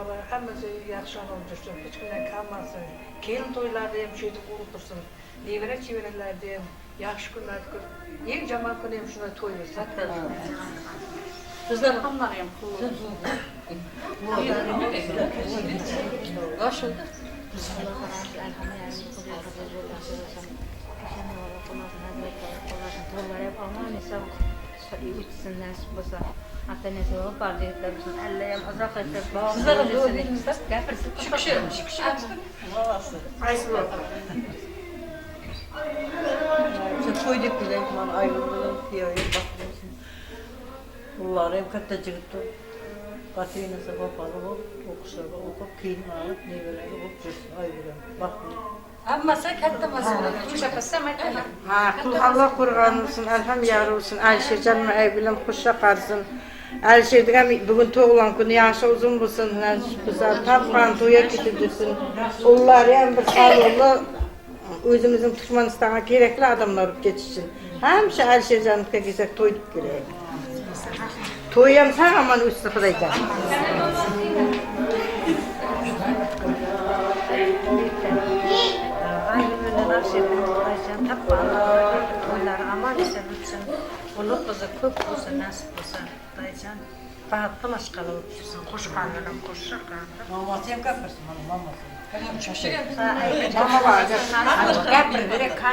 bala hemmesi ýagşy bolup dursun, hiç kimden kalmasyn. Gelin toýlarda hem şeýdip urup dursun. Nebere çeberelerde hem ýagşy günler görüp, iň jaman güni hem şuna toý bersin. Bizler Toý dep bilen mana aýgül bilen kiýewi bagtly bolsun. Ullary hem katta jigit bolup, gaty enesi wepaly bolup, okuşlarda okap, keýin alyp, nebereli bolup ýörsün Aýgülem. Bagtly. Hammasi katta masala. Ha, kul Allah korgan bolsun, Elham ýar bolsun, Alişerjan we Aýgülem hoşça galsyn. Alişerdigem bugün toglan güni ýaşy uzun bolsun, nasip bolsa tapgan toýa ketip dursun. Ullaryam bir saglyly özümiziň Türkmenistana gerekli adamlar bolup ýetişsin. Hemişe Alişerjanyňka gelsek toý diýip geleýin. Toýam sag aman ötsün Hudaýjan. Aýgül bilen Alişerden Hudaýjan tapganlygyna toýlary aman esen ötsün. Uly gyzy köp bolsa nasip bolsa Hudaýjan bagtly maşgala bolup dursun. Hoş galdylar goşa galdyr. Mamasy hem gapyrsyn mana mamasy.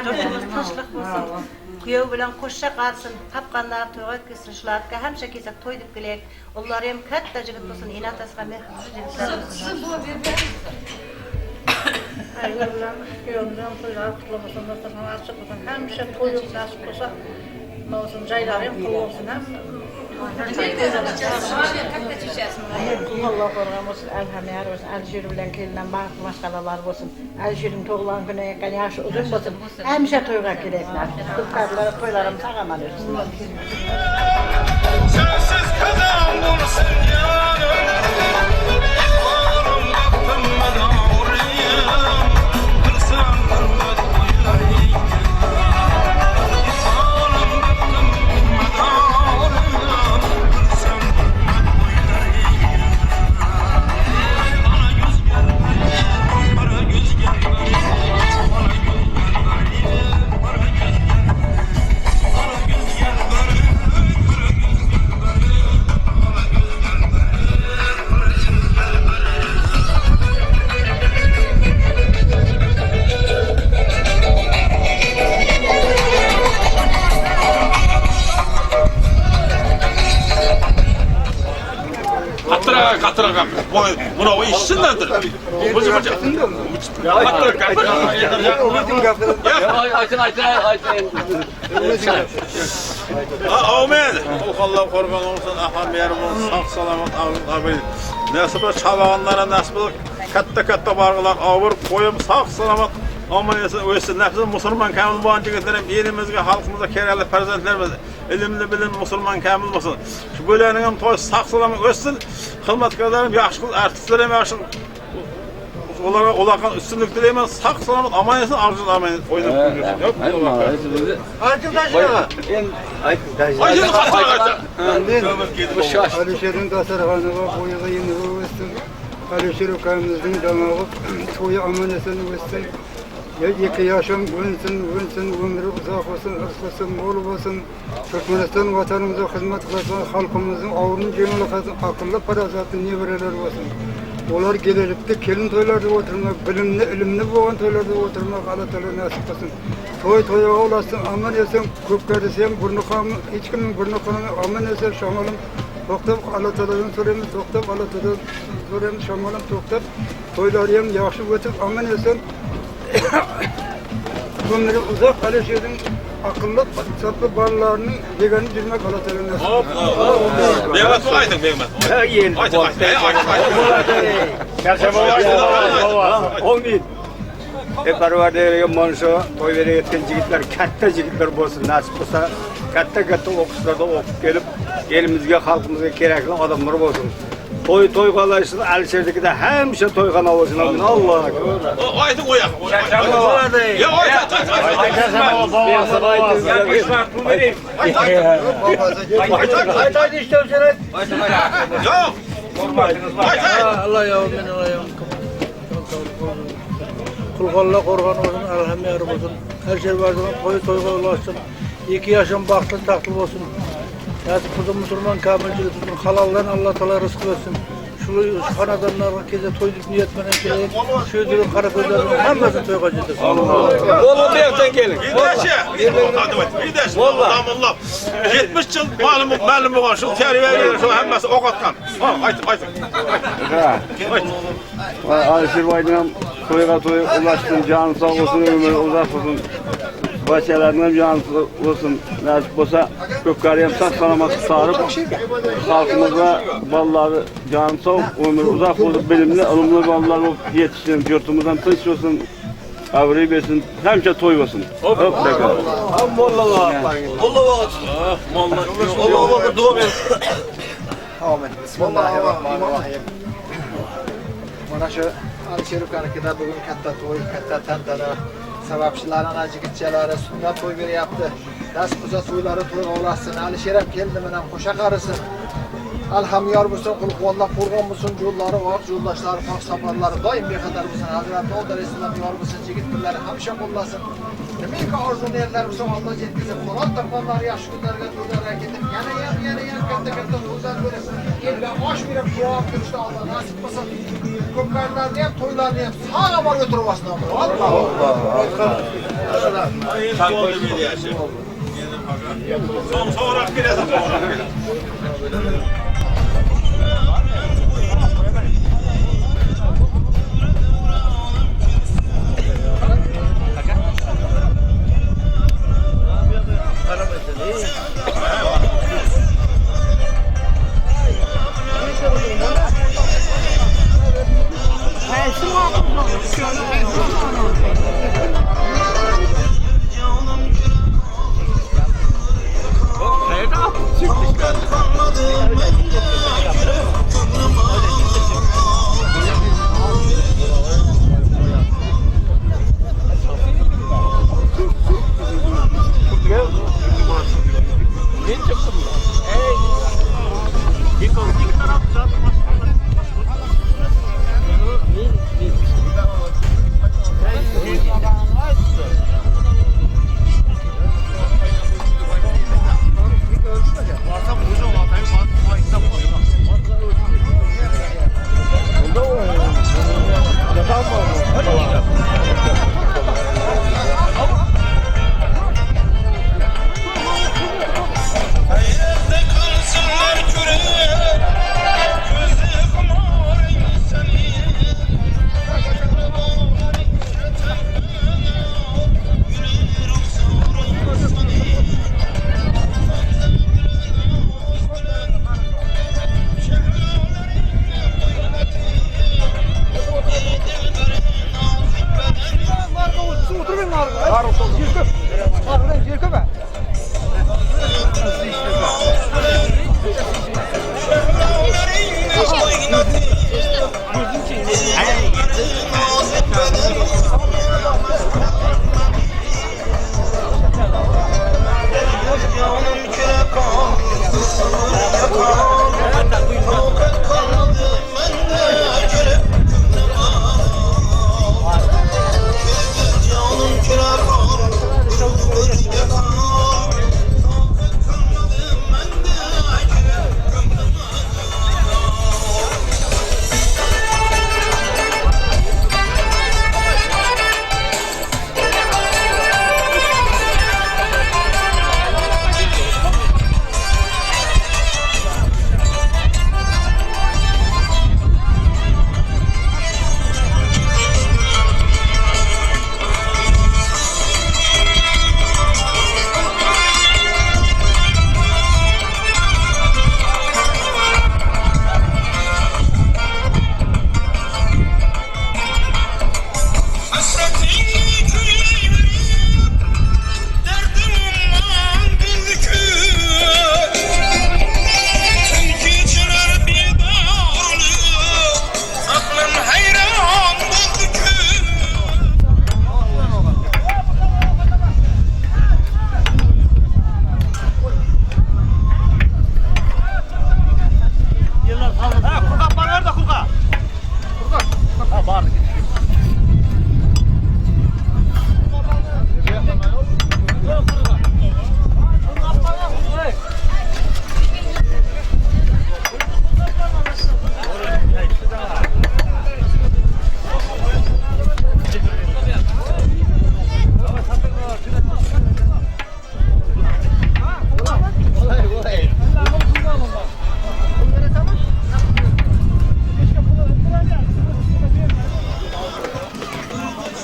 Jurtumyz tynçlyk bolsun. Küýew bilen goşa galsyn. Tapganlary toýga ötgüzsin. Şularka hemşe kesek toý dip gelek. Ullary hem katta jigit bolsun. Ene atasyga mähirli jigitler bolsun. Aýgül bilen küýew bilen toýlary gutly bolsun. Dasturhan açyk bolsun. Hemşe toý nasip bolsa. Bolsun jaýlary hem gowy bolsun hem. Allah gorgan bolsun, Elham ýar bolsun, Alişir bilen gelinem bagtly maşgalalar bolsun. Alişiriň toglan güni eken ýaşy uzyn bolsun. Hemişe toýga gelesinler. Köp toýlaram sag aman ötsün. Sensiz kazam bolsun ýarym Ykbalym bagtym medarym Kylsam hürmet goýaryn Ykbalym bagtym medarym Kylsam hürmet goýaryn Gara göz gelmeli, gara göz gelmeli, gara göz gelmeli, gara göz gelmeli, gara göz gelmeli, gara göz gelmeli, gara göz gelmeli, gara göz gelmeli. Gatyrak gatyrak gapyr. Munawy işsinlerdir. Bıcı bıcı. Gatyrak gapyr. Aýtyn aýtyn aýtyn. Amen. Allah korgan olsun, aham yer olsun, sag salamat amin. Nasip çabaganlara nasip katta katta bargylar awur koyup sag salamat aman esen ösün nefsi musulman kamil bolan jigitlerim elimizge halkymyza kerekli perzentlerimiz ilimli bilim musulman kamil bolsun. Şu böleniňem toý sag salamat össün. Hyzmatkarlarym ýagşy gyz, artistlerem ýagşy. Olara ulakan üstünlik dileýmen. Sag salamat aman esen arjun aman oýnap gülürsün. Ýok. Aýtyn daşyna. Aýtyn gatyrak aýtyn. Alişeriň dasarhanyga boýuga ýeňige ösdün. Alişer ukamyzyň damagy toýy aman esen ösdün. Ýeke ýaşam önsün, önsün, ömri uzak bolsun, yrsgysy mol bolsun. Türkmenistan Watanymyza hyzmat kylsa, halkymyzyň awryny jeňil kylsyn, akylly parasatly nebereler bolsun. Olar gelelikde kelin toýlarda oturmak, bilimli, ilimli bolan toýlarda oturmak Alla Taala nesip kylsyn. Toý toýa ulaşsyn, aman esen köp gerdisem burny kan, hiç kimiň burny kanamay, aman esen şamalym toktap Alla Taaladan soraýmyz, toktap Alla Taaladan soraýmyz, şamalym toktap toýlaryam ýagşy ötüp aman esen Ömri uzak Alişeriň akylly saply balalarynyň degeni düzmek Alla Taala nesip etsin. Begmet bu aýdyň Begmet. Aýdyň aýdyň. Amin. E parwardege monşo toý bere etken jigitler katta jigitler bolsun nasip bolsa katta katta okuşlarda okup gelip elimizge halkymyzga kerekli adamlar bolsun. Toý toý galaysyn Alişerdikide hemişe toýhana bolsun amin. Allah akbar. Aýdyň oýak. Ýa aýt aýt aýt. Aýt aýt. Ýok. Allah ýawy men alaýam. Kulhalla gorgan bolsun, Alham ýar bolsun. Her şey bardygyň toýy toýga ulaşsyn. Iki ýaşam bagtly tagtly bolsun. Näsip bolsa musulman kamil jigit bolsun. Halaldan Allah taala rızk bersin. Şu hanadanlarga keze toý diýip niýet bilen keleyik. Şu ýüzüniň gara gözleriniň hemmesi toýga jetirsin. Molla bu ýakdan geliň. Molla. Molla. 70 ýyl malum mälum bolgan şu terbiýe beren şu hemmesi ok atgan. Ha, aýt, aýt. Alişir baýdyňam toýga toý ulaşsyn, jany sag bolsun, ömri uzak bolsun. Başalarynam jany sag bolsun. Nasip bolsa kökgarýam sag salamat saryp halkymyzda ballary jany sag, ömri uzak bolup bilimli, ylymly ballar bolup ýetişsin. Ýurtumyzam tynç bolsun, abraý bersin, hemişe toý bolsun. Hop bereket. Amin. Bismillahirrahmanirrahim. Mana shu Alisher ukanikida bugun katta to'y, katta tantana. Sababchilari ana jigitchalari sunnat to'y beryapti. Nasib bo'lsa to'ylari to'yga ulassin. Alisher ham keldi bilan qo'sha qarisin. Alhamyor bo'lsin, qul-quvonlar qo'rg'on bo'lsin, yo'llari oq, yo'ldoshlari pok, safarlari doim bexatar bo'lsin. Hazrat Dovud alayhissalom yor bo'lsin, jigit birlari hamisha qo'llasin. Nimaiki orzu niyatlar bo'lsa Alloh yetkazib, halol topganlari yaxshi kunlarga to'ylarga ketib, yana ham yana ham katta katta to'ylar berib, elga osh berib duo qilishni Alloh nasib qilsin. Ko'pkarlarni ham to'ylarni ham sog' omon o'tirib olsin. Soň soňrak gelesiň, soňrak gelesiň.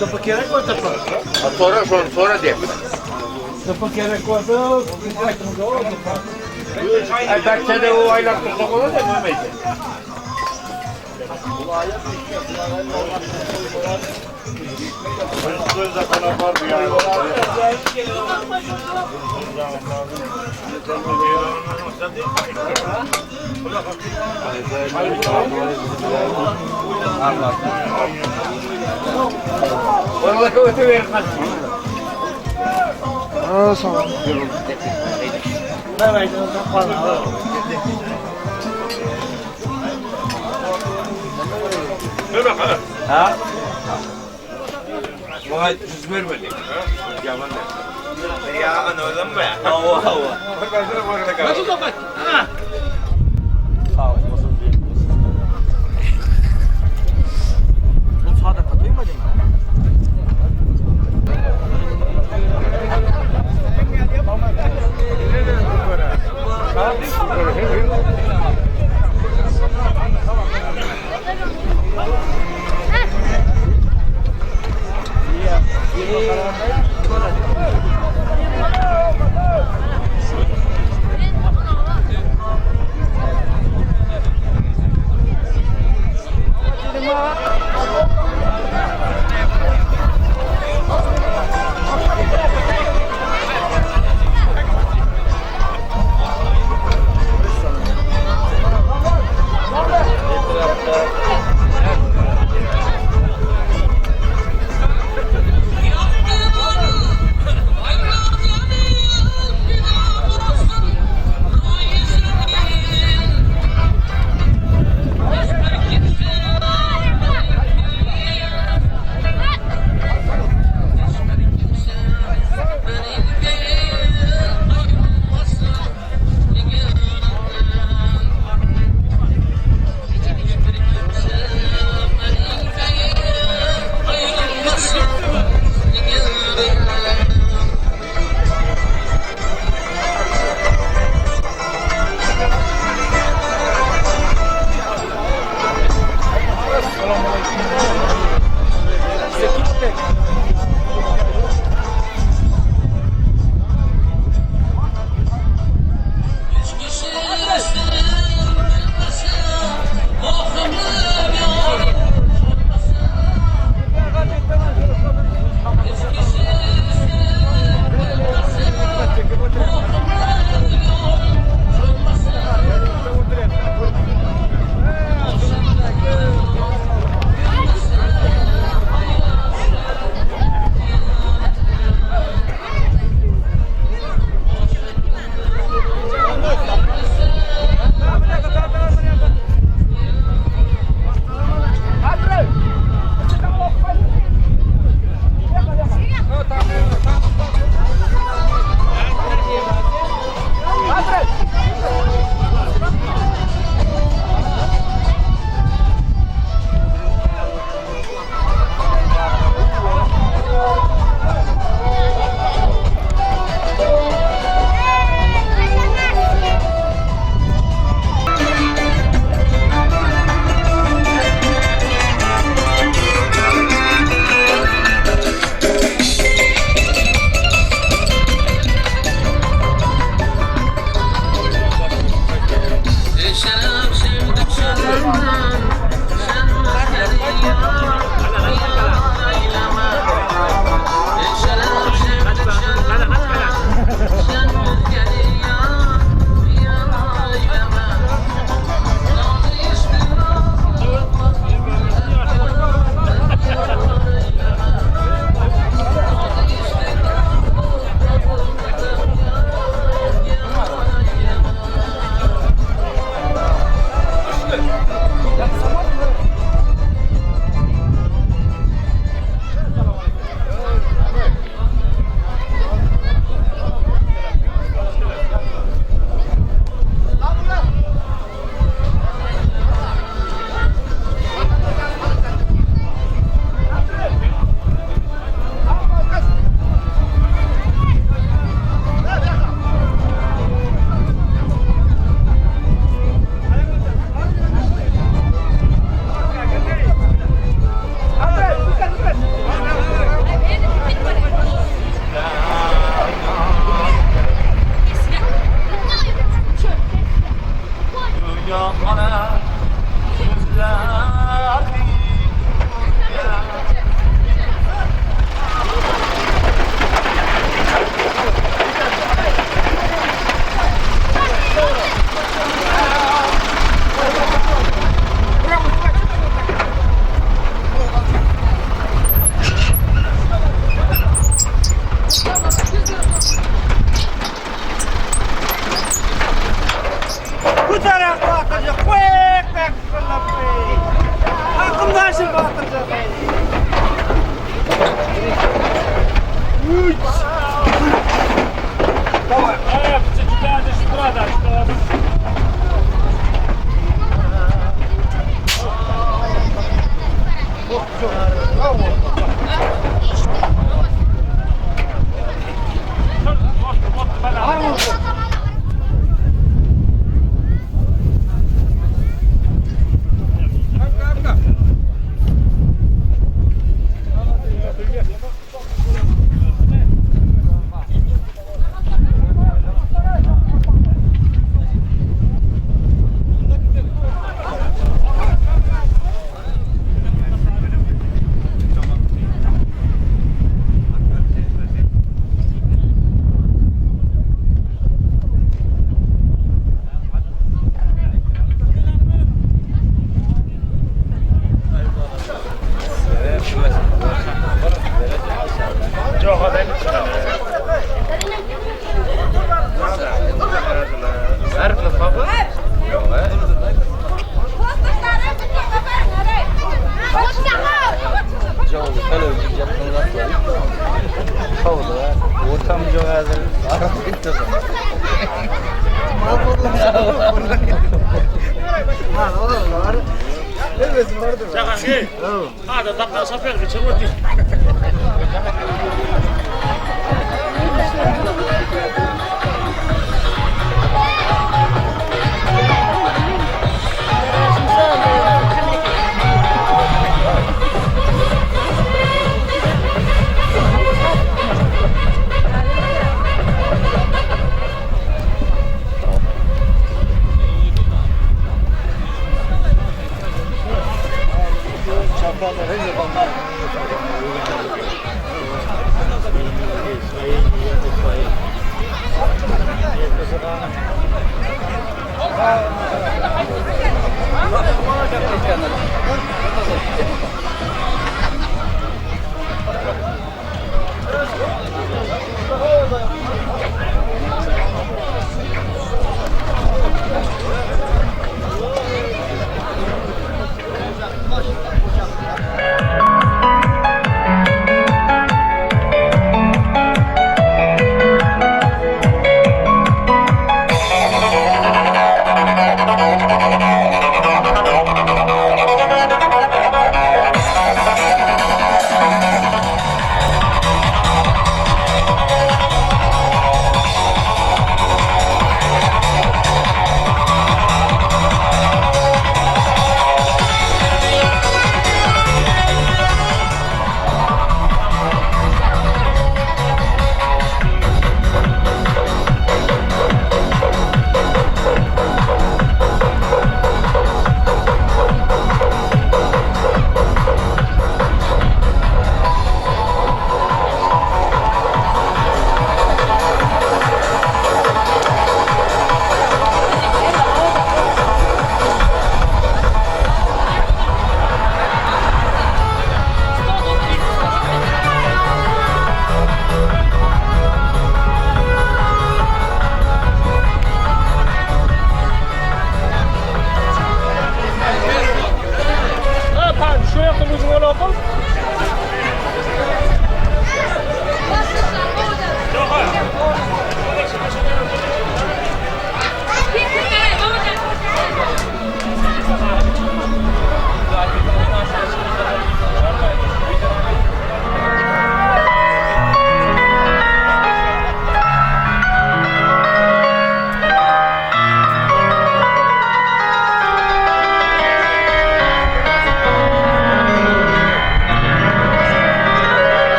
Topa gerek bolsa topa. Sonra şonu sonra de. Topa gerek bolsa biz aytımız o topa. Elbette de o aylak tutsak olur da Mehmet. Ha? Bana yüz vermedik. Yaman da. Ya anladın mı? Hava hava. Nasıl da bak? Ha. Sağ olsun Bu sadaka duymadın mı?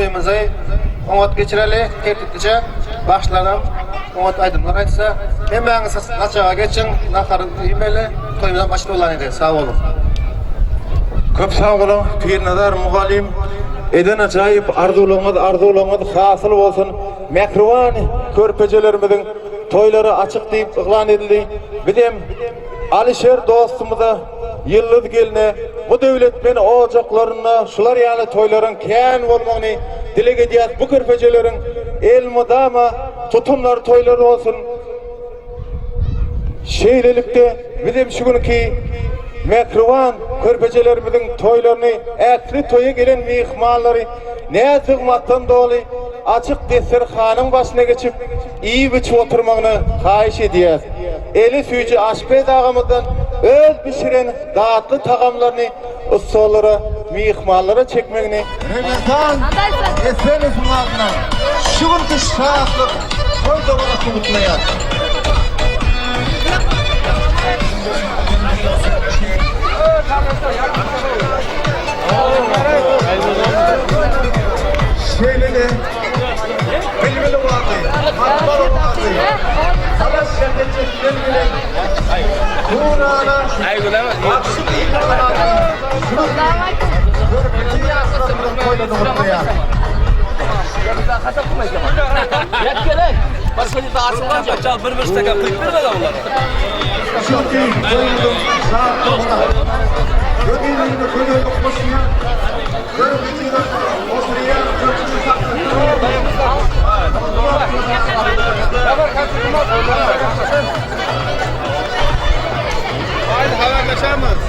Toýumyzy oňat geçireli, tertiplije. Bagşylaram oňat aýdymlar aýtsa. Hemmäňiz saçaga geçiň, nahar iýmeli. Toýumyzam açyk yglan edeli. Sag boluň. Köp sag boluň Pirnazar mugallym. Eden ajaýyp arzuwlaryňyz arzuwlaryňyz hasyl bolsun. Mähriban körpejelerimiziň toýlary açyk diýip yglan edildi. Bizem Alyşir dostumyza, Ýyldyz gelne bu döwletmen ojaklarynda şular ýaly toýlaryň kän bolmagyny dileg edýäs. Bu körpejeleriň elmydama tutumlary toýlary bolsun. Şeýlelikde, bizem şu günki mähriban körpejelerimiziň toýlaryny ähli toýa gelen myhmanlary näz-nygmatdan doly açyk desterhanyň başyna geçip, iýip-içip oturmagyny haýyş edýäs. Eli süýji aşpez agamyzdan öz bişiren datly tagamlaryny stollara myhmanlara çekmegini Remezan Esenowyň adyna şu günki şatlyk toý dabarasyny gutlaýar. Şeýle-de Bilbil owazy, Matbal owazy, Talaş şäherçesinden gelen Nurana bagşy Haydi haberleşemiz.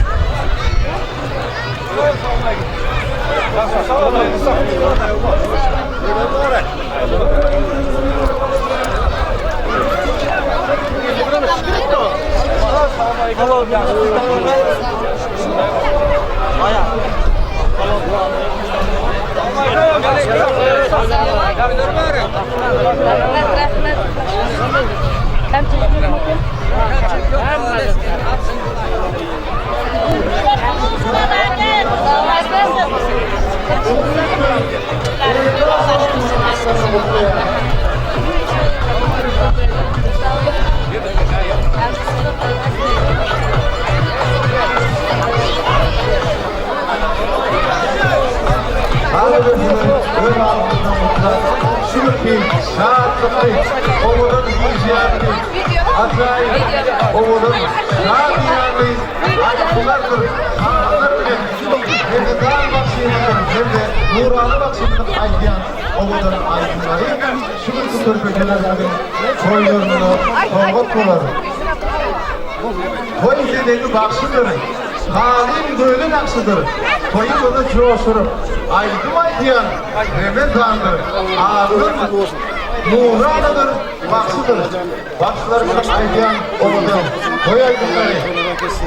Şu günki şatlykly, owadan gijäni, ajaýyp, owadan şadyýanly aýdymlardyr sazlar bilen Remezan bagşymyzyň hem-de Nurana bagşymyzyň aýdýan owadan aýdymlary şu günki körpejelerimiziň toýlarynda sowgat bolar. Toý bezegi bagşydyr, halyň gözi nagşydyr, toýumyzy joşuryp, aýdym aýdýan Remezandyr, adydyr, Nuranadyr, bagşydyr. Bagşylarymyzyň aýdýan owadan toý aýdymlary,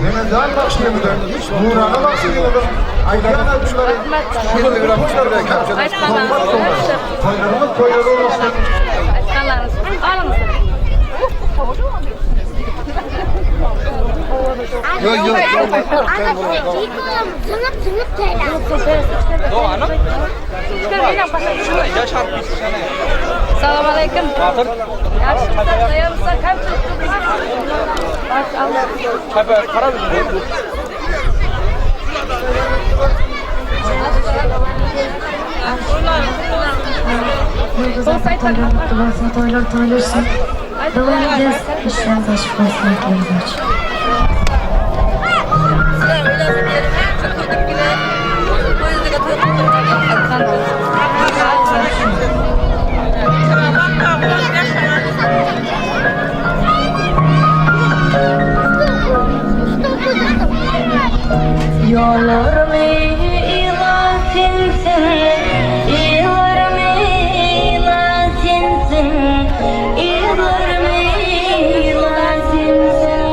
Remezan bagşymyzyň, Nurana bagşymyzyň aýdýan aýdymlary şu günki toýlarymyzda sowgat bolar. Toýlarymyz toýlara ulaşsyn! Salam aleýkum. Kutlu bolsun, toýlar toý bolsun. Dowam edýäs, işlerimiz açyk bolsun, ýolumyz açyk. Ýollarymy ýylan sensiň, Ýyllarymy ýylan sensiň, Yzlarymy ýylan sensiň.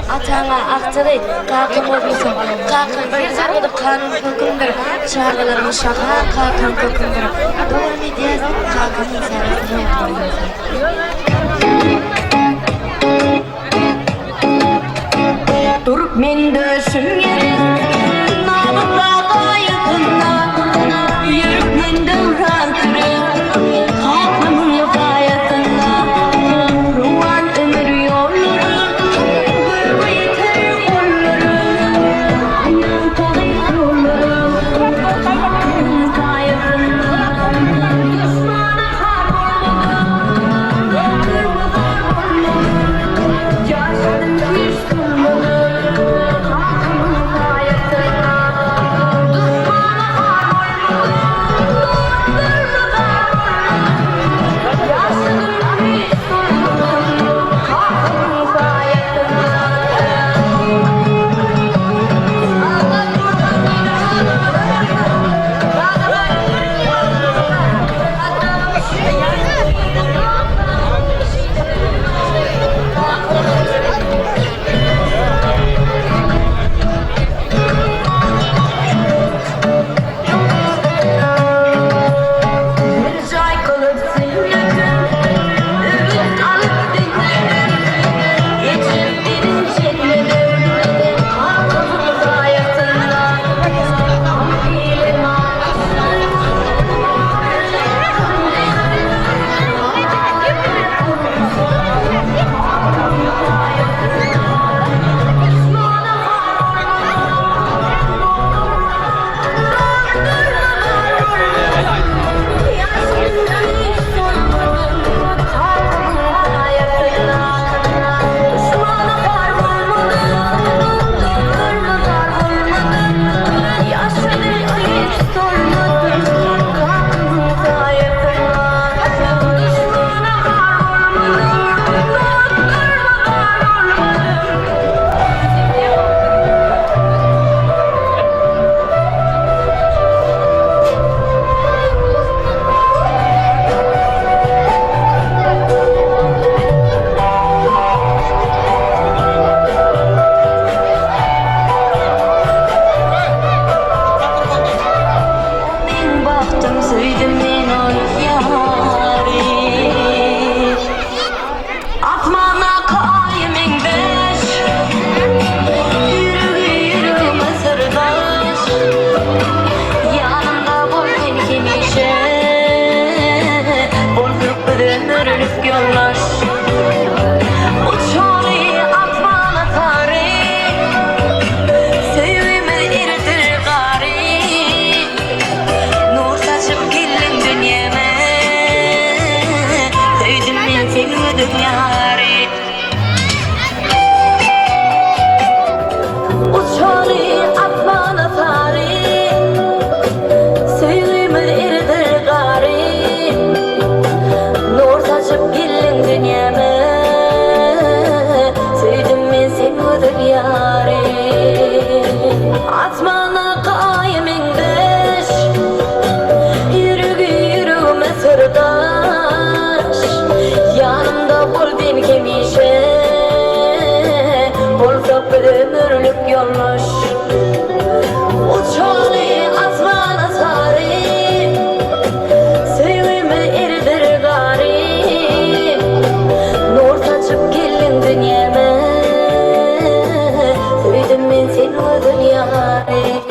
Ataňa agtygy, kakaň bolmasyn. Kakaň her zerrede kanun hökümdir. Çagalaryň şaha kakaň kökümdir. Dowam edýäs, kakamyň saýasynda oturýas. Durup men döşüm gerek, Nabytda gaýasynda, Ýörüp men döwran sürüp, Kakamyň saýasynda. Rowan ömür ýollary, Göge ýeter gollary, Aýaň taýy ýollary, Kakamyň saýasynda. Duşmana har bolmadyk, Ömrüme zar bolmadyk, Ýaşadym hiç durmadyk, Kakamyň. ýoldaş. Uçaly asmana sary, Söýgimi eridir gary. Nur saçyp geldiň dünýäme, Söýdüm men seni gözel ýary.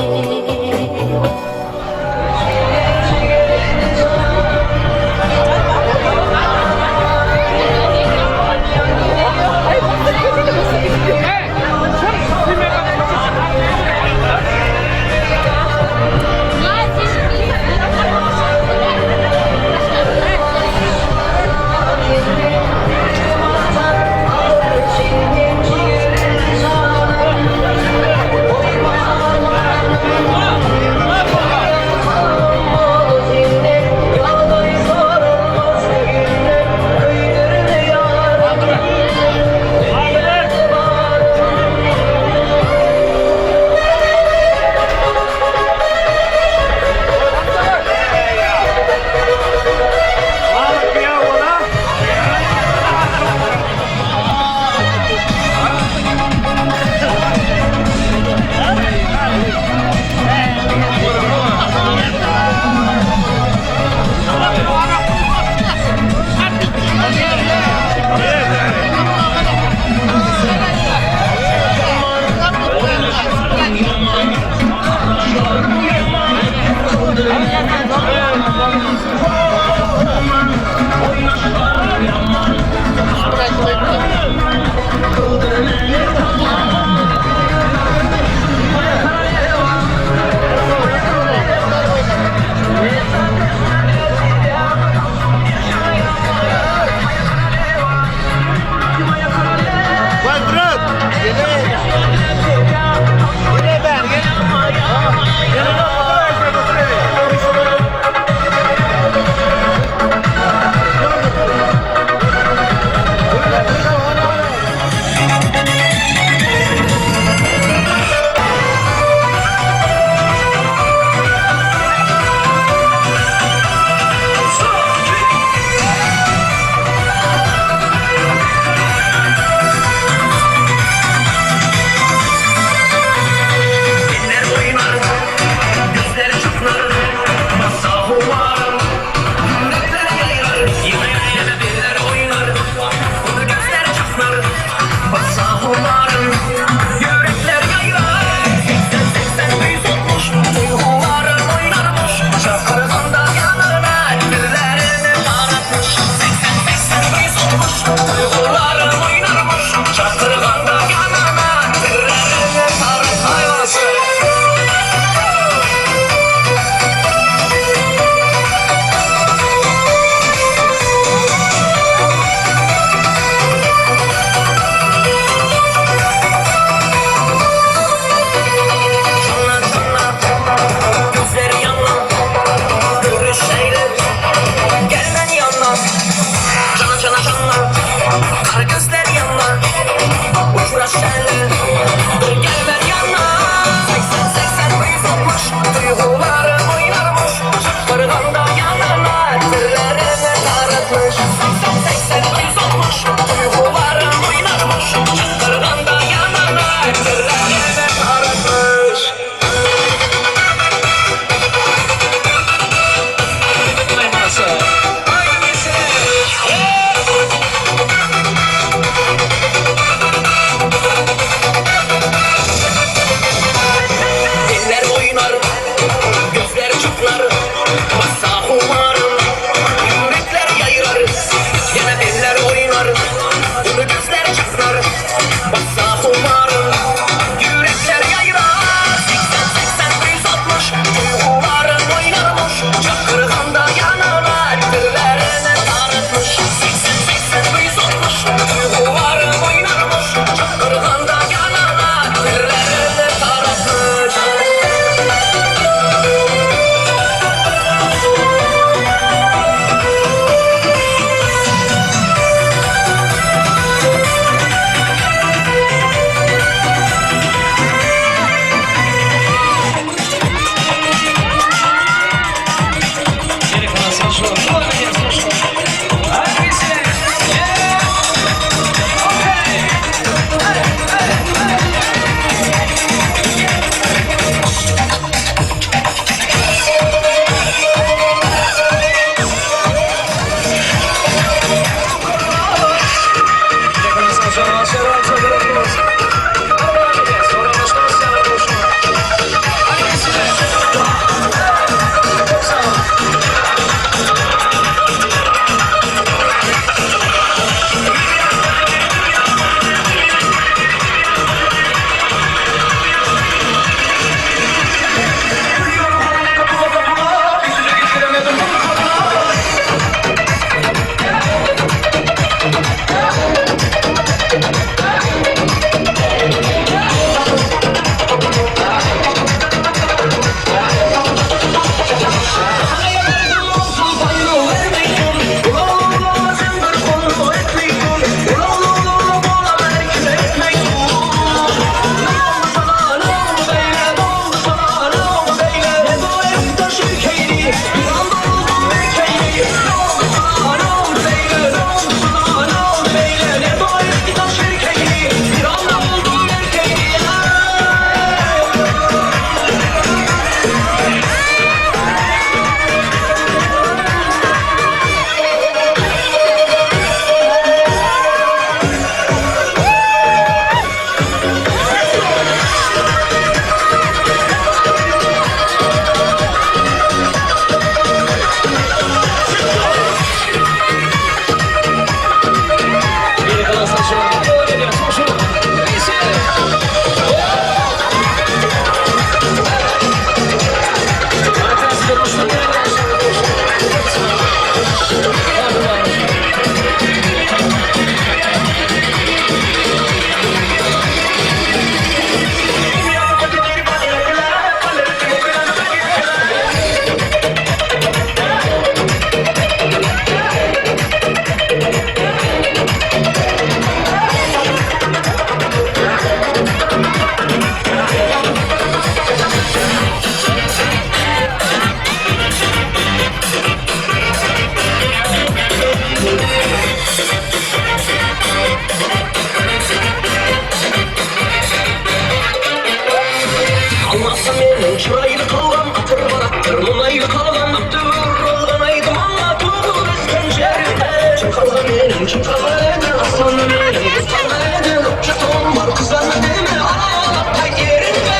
Almasa meniň çyraýly kalbam Atyr barakdyr munaýly kalbam Ötüwür olgan aýdym aňa Tugur Iskenderinde Çyn kalga meniň çyn kalga edi Asmanda meniň düz kalga edi Ökje tom bar kızarma deme Ağlap gaýt ýerinde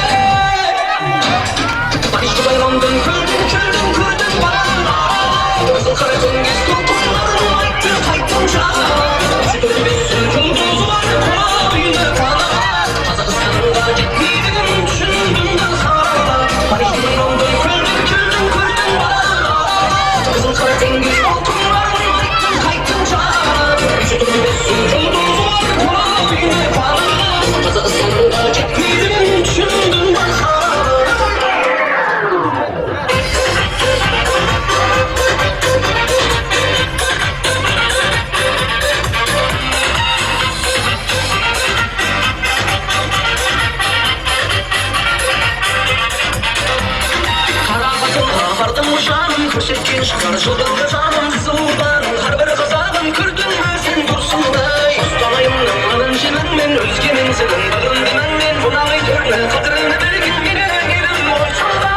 Parijde baýramdan Küldüm küldüm kürdüm Baran arada Gyzyl gara deňiz tolkunlaryn Aýtdy gaýtdym jaga Üçüdir bessin julduz bar Kuraýyny kanaga Gazagystanda gitmeýdigim Düşündim ben haraba Parijde baýramdan Küldüm küldüm kürdüm Baran arada Gyzyl gara deňiz tolkunlaryn Aýtdy gaýtdym jaga Üçüdir bessin julduz bar Kuraýyny kanaga Gazagystanda gitmeýdigim Düşündim ben haraba. Qarabasymga bardym janym, Көрsetken шығар жылдың жаным, Қызылорданың әрбір қазағын Көрдің бе сен Тұрсындай? Қостанайымның нанын жемін мен, Өзгенің сенің бағын демен мен, Қонақ үй төріне қадіріңді білген менің елім осында.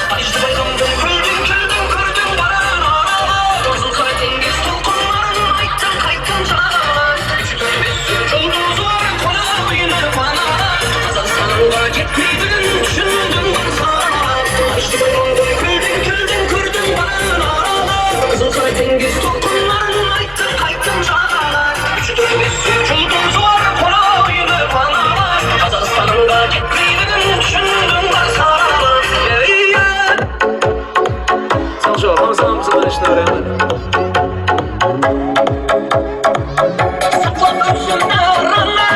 Парижді байқамдым, күлдің, күлдің, көрдің баран арала. Қызыл қара теңіз толқынларын айттым, қайттым жағаға. Үш, төрт, бес, жұлдыз бар, қонақ үйіне панаға. Қазақстанға кетпейтінін түсіндім бір сарала. Парижді байқамдым, күлдің, күлдің, көрдің баран арала. Қызыл қара теңіз толқынларын айттым, қайттым жағаға. Үш, төрт, бес, жұлдыз бар, қонақ үйіне панаға. Қазақстанға кетпейтінін түсіндім бір сарала. Ей, Saqlab tursin arani,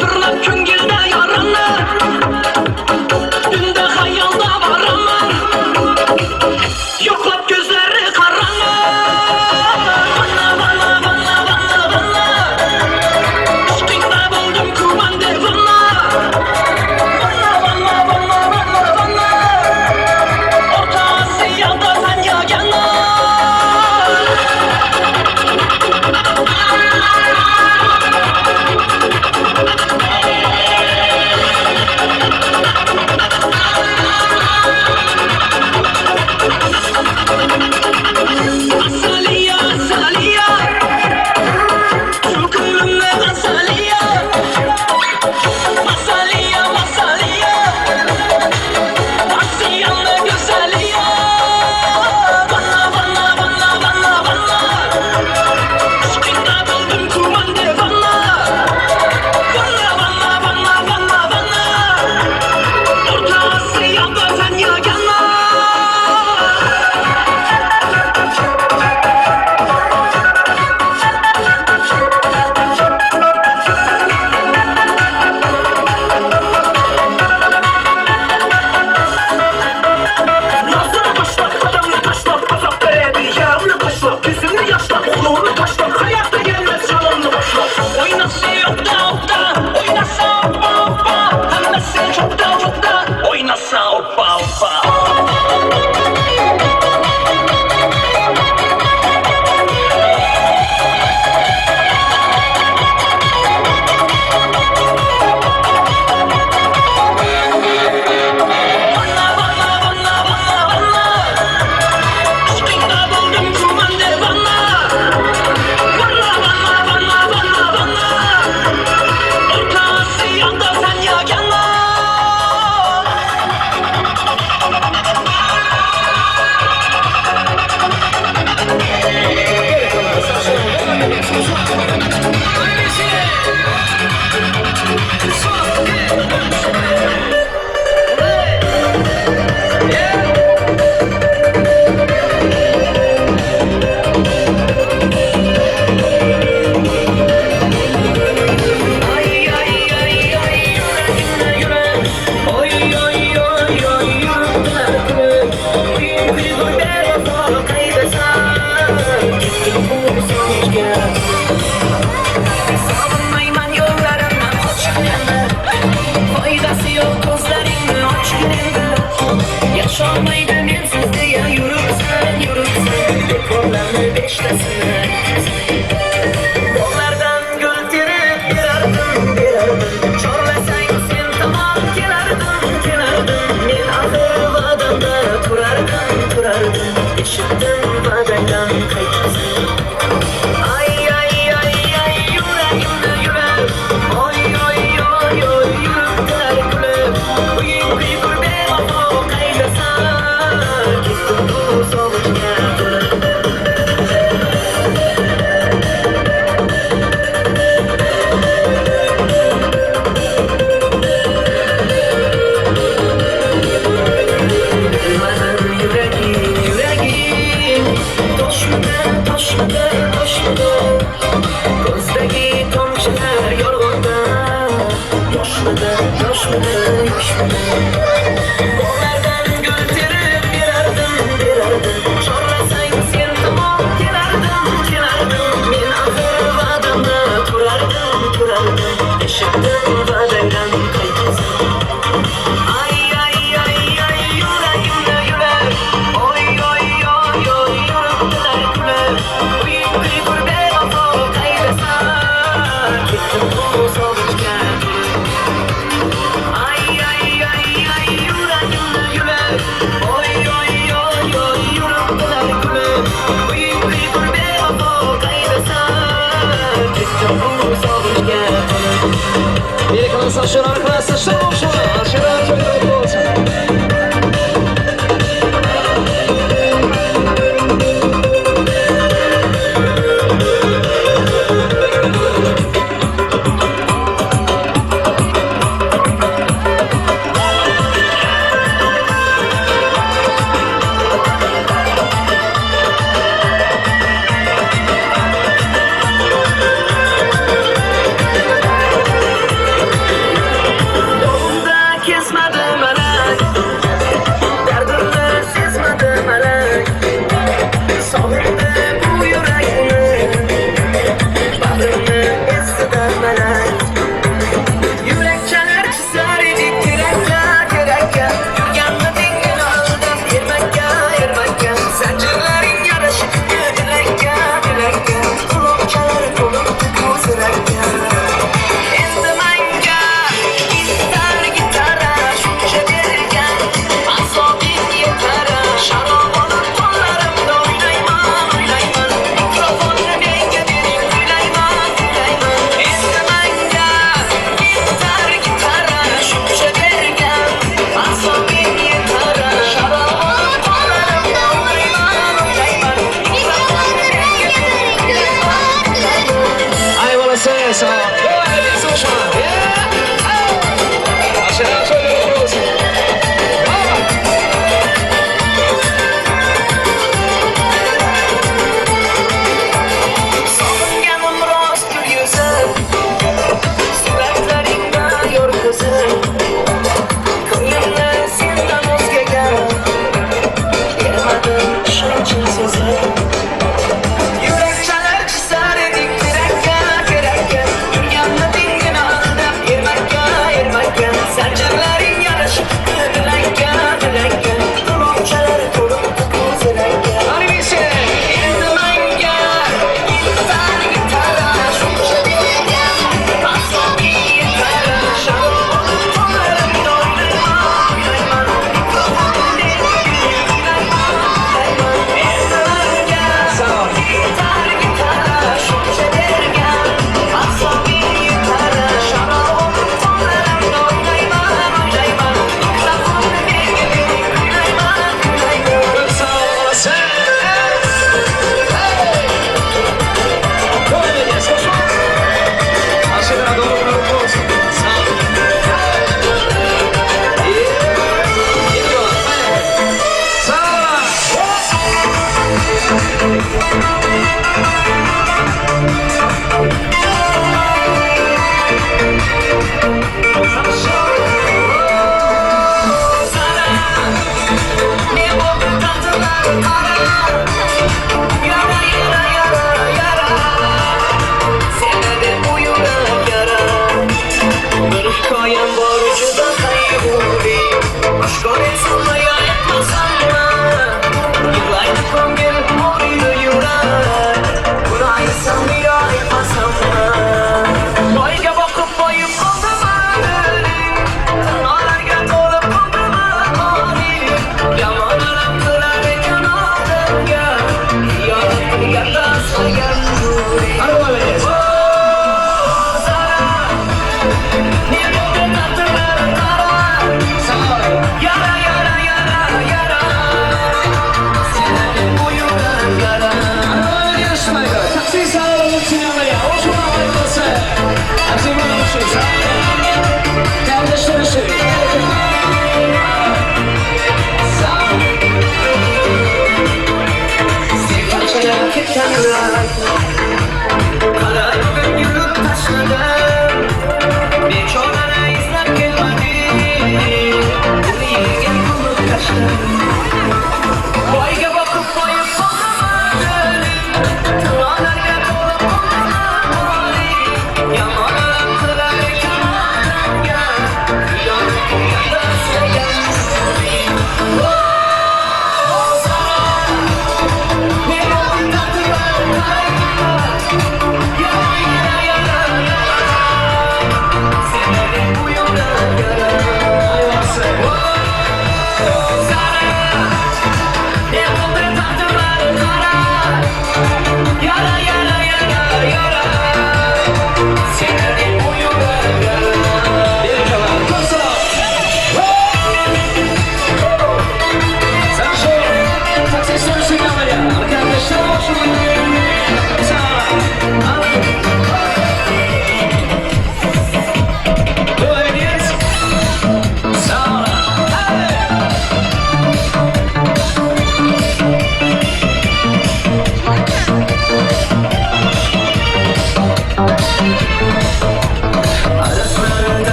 Tırnak köngilde yaranı, Dünde hayalda varanı, Yoklap gözleri karanı. Bana bana bana bana bana, Işkında buldum kuman devana. Bana bana bana bana bana, Orta Asya'da sen yagana. Asaliya, asaliya, Şu kıvrımlı asaliya. Masaliya, masaliya, Asiyanlı güzeliya. Bana, bana, bana, bana, bana, Işkında buldum kuman devana. Bana, bana, bana, bana, bana, Orta Asya'da sen yagana. Nazını taşlap, adamını taşlap, azap veredi Yarını taşlap, yüzünü yaşlap, kulunu taşlap Hayatta gelmez canını boşlap Oynası yok da hoppa, oynasa hoppa hoppa Hemmesi çok da çok da, oynasa hoppa hoppa. Bana bana bana bana bana, Işkında buldum kuman devana. Bana bana bana bana bana, Orta Asya'da sen yagana. Ay ay ay ay yüreğimde yürek Oy oy oy oy yüreğimde yürek Bir bir vefa kaybetsen Gittim bu Salınmayman yollarından qochib endi Foydasi yo'q ko'zlaringni ochgin endi Yasholmaydi mensiz deya yuribsan, yuribsan Bekorlarni beshtasini Bog'lardan gul terib berardim, berardim Chorlasang.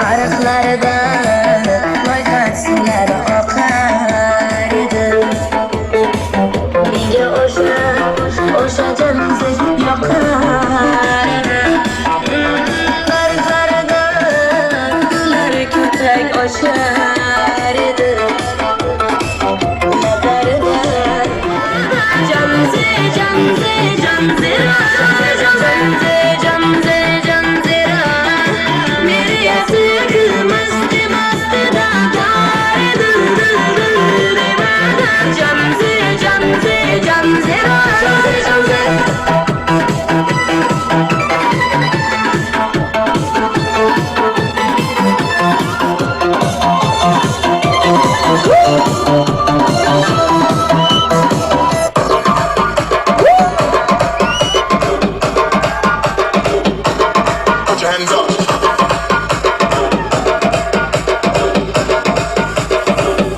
Arıqlarda loyqat suvlar oqar edi. Menga o'sha, o'sha jamzik yoqar edi. Barglarida gullar ko'tak ochar edi. Lablarida Jamze, jamze, jamzera, jamze, jamze, jamzera. Meri asık mast mast dağlar dıl dıl dıl devana. Jamze, jamze, jamzera, jamze, jamze. Put your hands up.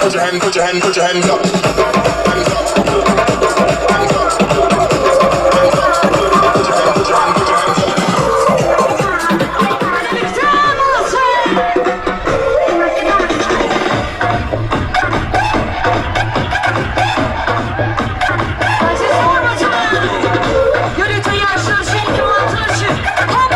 Put your hand, put your hand, put your hands up. Hands up. Hands up. Hands up. Put your hand, put your hand, put your hands up. Ýörite ýaşlar şeýle oturyşy. Hop!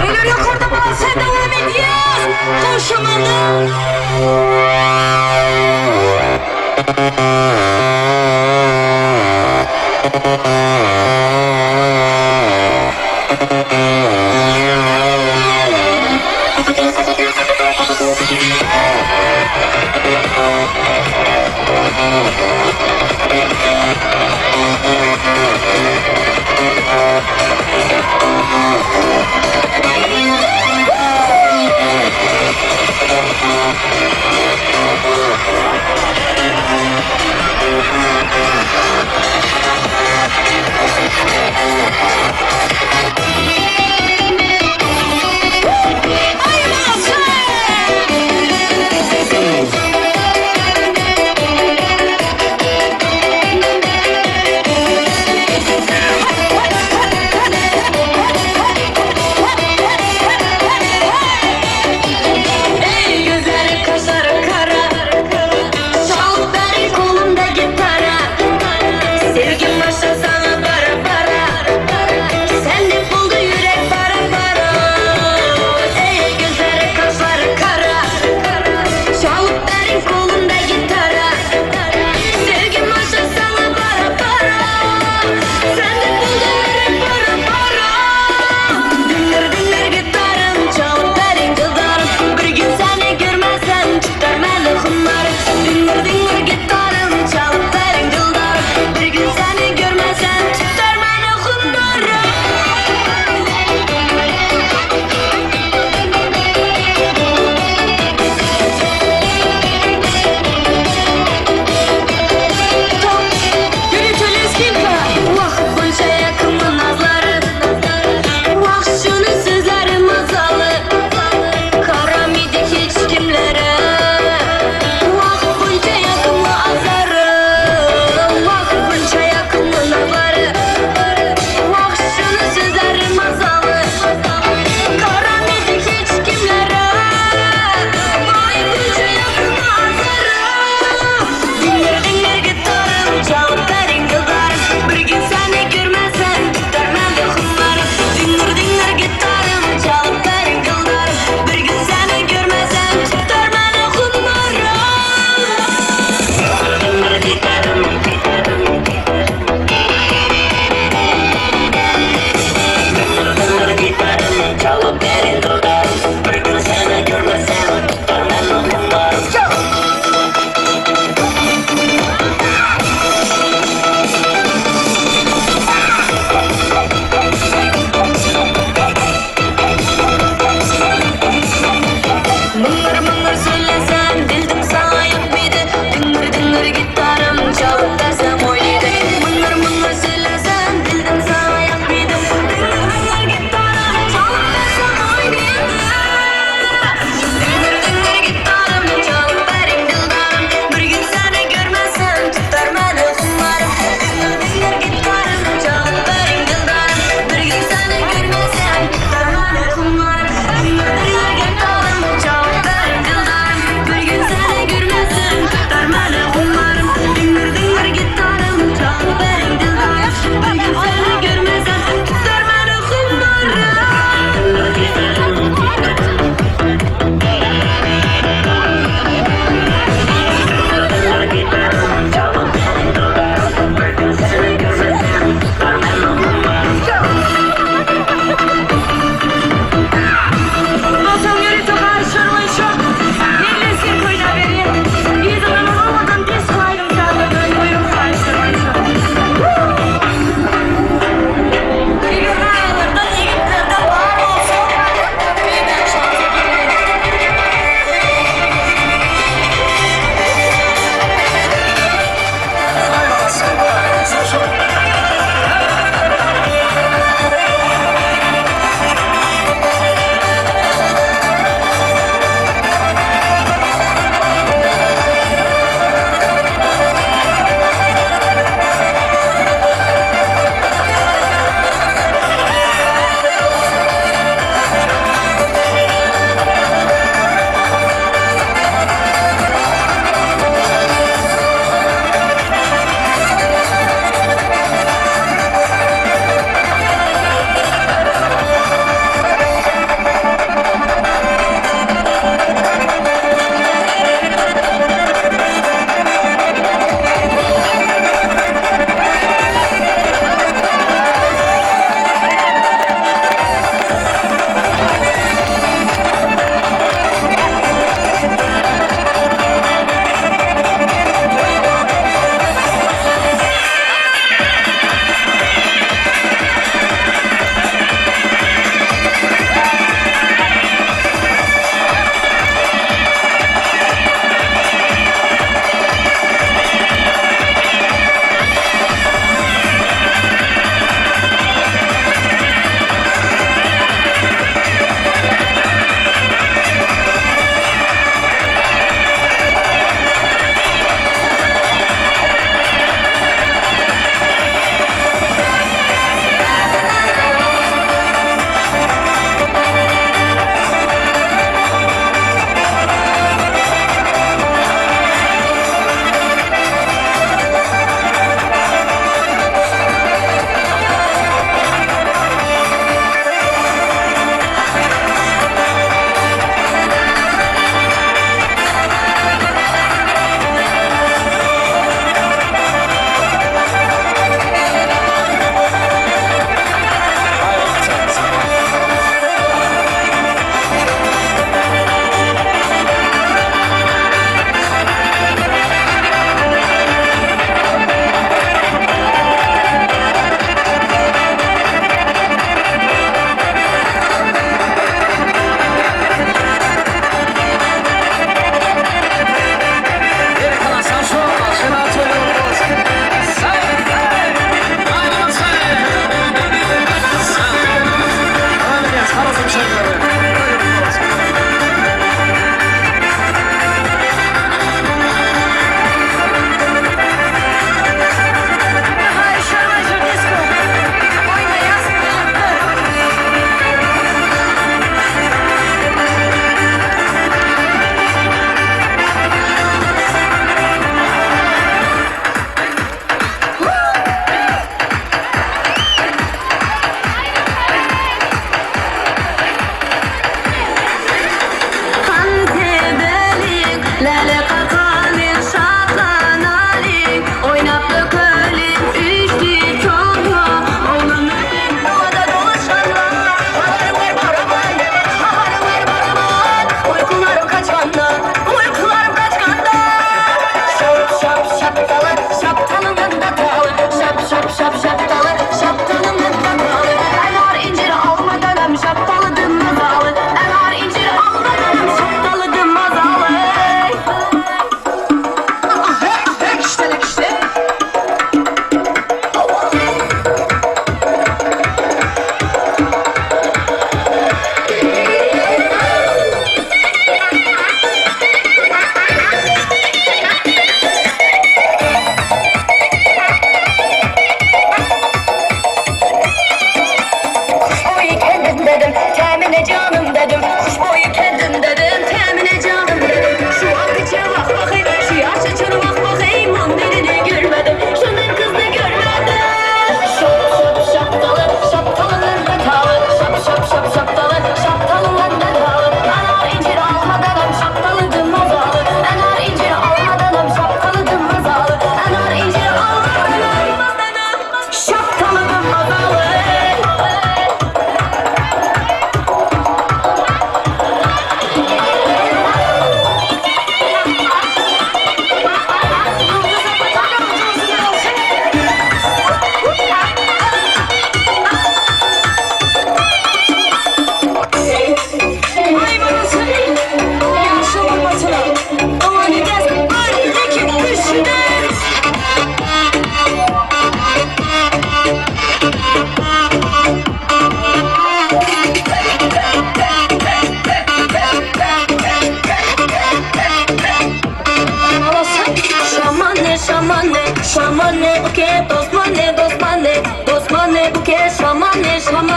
Eller ýokarda bolsa dowam edýäs. Goşamaly. Ey gözleri kaşları kara Çalıp beri kolumda gitara Sevgim başa sana para para.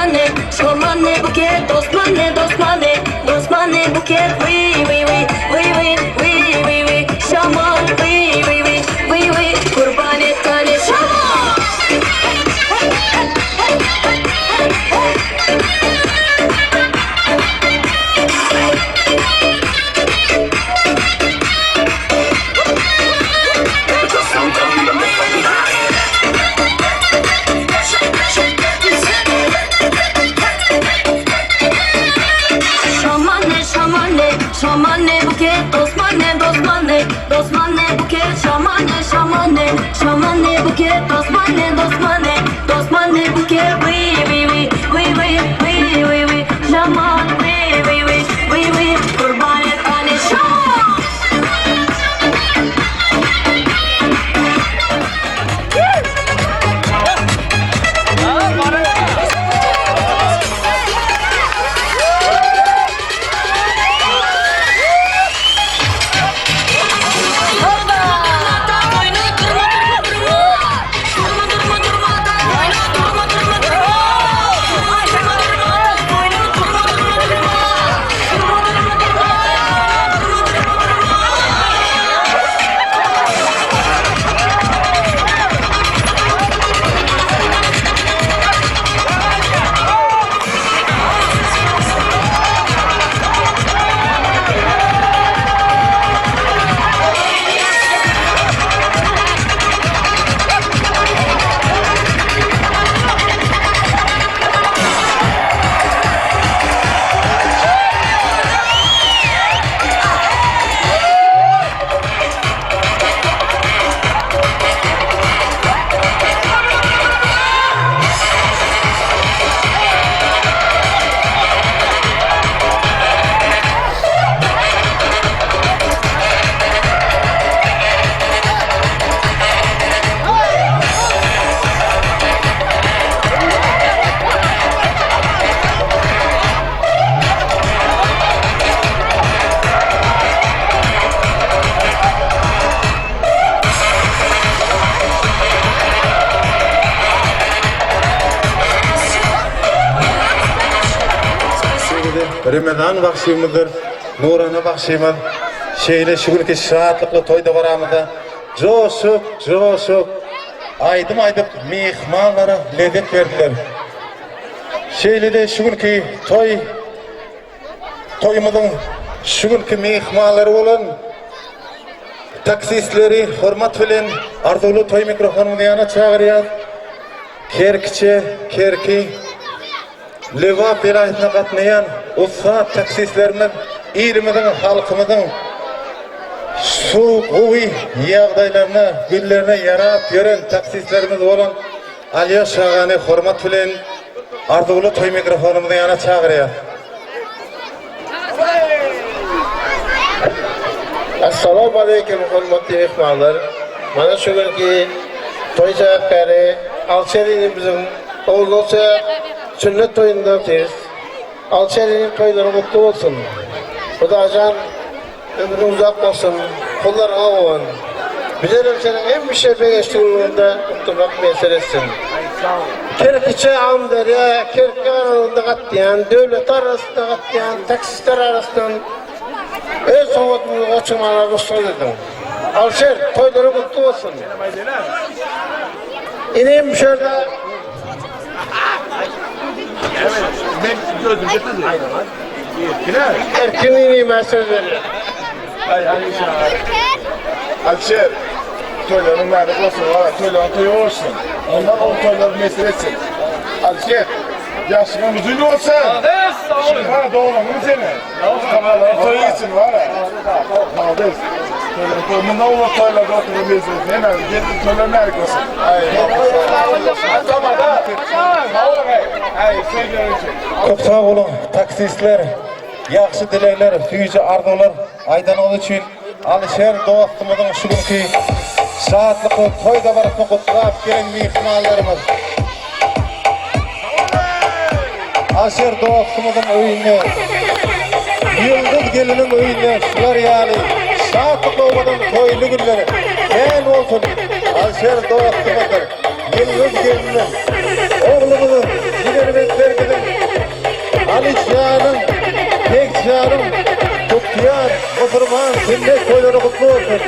Şamane, şamane buket Dostmane, dostmane, dostmane buket Vıy vıy vıy, vıy vıy, vıy vıy vıy Şaman, vıy vıy vıy, vıy vıy Kurban et tane şaman Şamane şamane şamane buket Dostmane dostmane dostmane buket Şamane şamane şamane buket Dostmane dostmane dostmane buket Vıy vıy vıy vıy vıy vıy vıy vıy Şaman vıy vıy vıy vıy vıy Kurban et tane şaman. Remezan bagşymyzdyr, Nurana bagşymyz şeýle şu günki şatlykly toý dabaramyzda joşup, joşup aýdym aýdyp myhmanlara lezzet berdiler. Şeýle-de şu günki toý toýumyzyň şu günki myhmanlary bolan taksistleri hormat bilen arzuwly toý mikrofonymyzyň ýanyna çagyrýas. Kerkiçe, Kerki, Lebap welaýatyna gatnaýan ussat taksistlerimiz ilimiziň, halkymyzyň şu gowy ýagdaýlaryna, günlerine ýarap ýören taksistlerimiz bolan Alýoş agany hormat bilen arzuwly toý mikrofonymyzyň ýanyna çagyrýas. Assalamu aleýkum hormatly myhmanlar. Mana şu günki toý sebäpkäri Alşer inimiziň ogulnurça sünnet toýunda otyrys. Alşer inim toýlary gutly bolsun. Hudajan ömrüň uzak bolsun, pullaryňa guwan. Bizlerem seniň hemişe begençli günüňde gutlamak miýesser etsin. Kerkiçe Amyderýa, Kerki aralygynda gatnaýan, döwlet arasynda gatnaýan taksistler arasyndan öz sowgatyňyzy goçurmaga rugsat ediň. Alşer, toýlaryň gutly bolsun. Inim şu ýerde Erkin inime söz berýär. Alişer, toýlaryň mübärek bolsun, wara, toýlaryň toýy bolsun. Ondan ol toýlar mesir etsin. Alişer, ýaşyňam uzyn bolsun. Wara, doglan gün seni. Tamam, toýy gitsin, wara. Malades. Toýlaryň toýy, mundan uly toýlarda oturyp mesir etsin. Hemen gelin toýlar mübärek bolsun. Aý. Tamam, da. Sag boluň, aý. Aý, söýgüler üçin. Köp sag boluň, taksistler. Ýagşy dilegler, süýji arzuwlar aýdanyňyz üçin Alyşer dostumyzyň şu günki şatlykly toý dabarasyny gutlap gelen myhmanlarymyz. Alyşer dostumyzyň öýünde, Ýyldyz geliniň öýünde şular ýaly şatlykly owadan toýly günler kän bolsun. Alyşer dostumyzdyr, Ýyldyz geliniň, oglumyzyň, jigeribentlerimiziň. Alyjanyň, Begjanyň tutýan musurman sünnet toýlary gutly bolsun!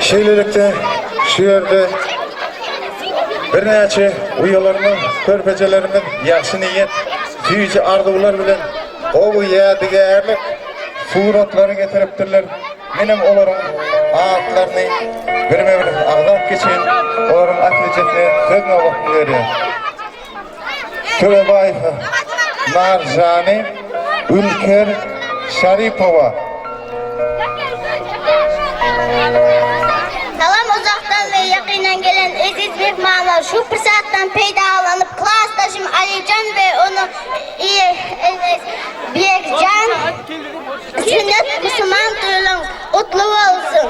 Şeýlelikde, şu ýerde birnäçe uýalarymyz, körpejelerimiz ýagşy niýet, süýji arzuwlar bilen gowy ýadygärlik suratlary getiripdirler. Menem olaryň atlaryny birme-bir agzap geçeýin, olaryň ählijesine söz nobatyny berýän. Törebaýew Narjany Ülker Şaripowa. Salam uzakdan we ýakyndan gelen eziz myhmanlar şu pursatdan peýdalanyp klasdaşym Alijan we onuň Bekjan sünnet musulman toýlaň gutly bolsun.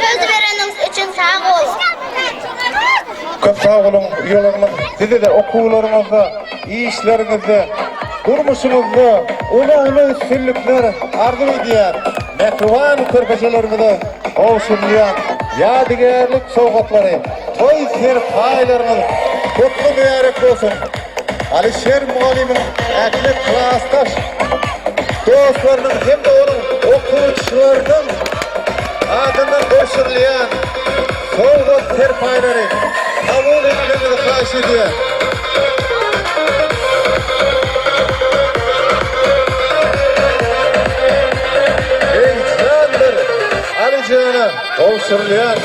Söz bereniňiz üçin sag boluň. Köp sag boluň uýalarymyz size-de okuwlaryňyzda işleriňizde durmuşyňyzda uly uly üstünlikler arzuw edýän mähriban körpejelerimize gowşurylýan ýadygärlik sowgatlary toý serpaýlaryňyz gutly mübärek bolsun. Alyşir mugallymyň ähli klasdaş dostlarynyň hem-de onuň okuwçylarynyň adyndan gowşurylýan sowgat serpaýlary kabul etmegiňizi haýyş edýän. Heýjandyr Alyjana gowşurylýan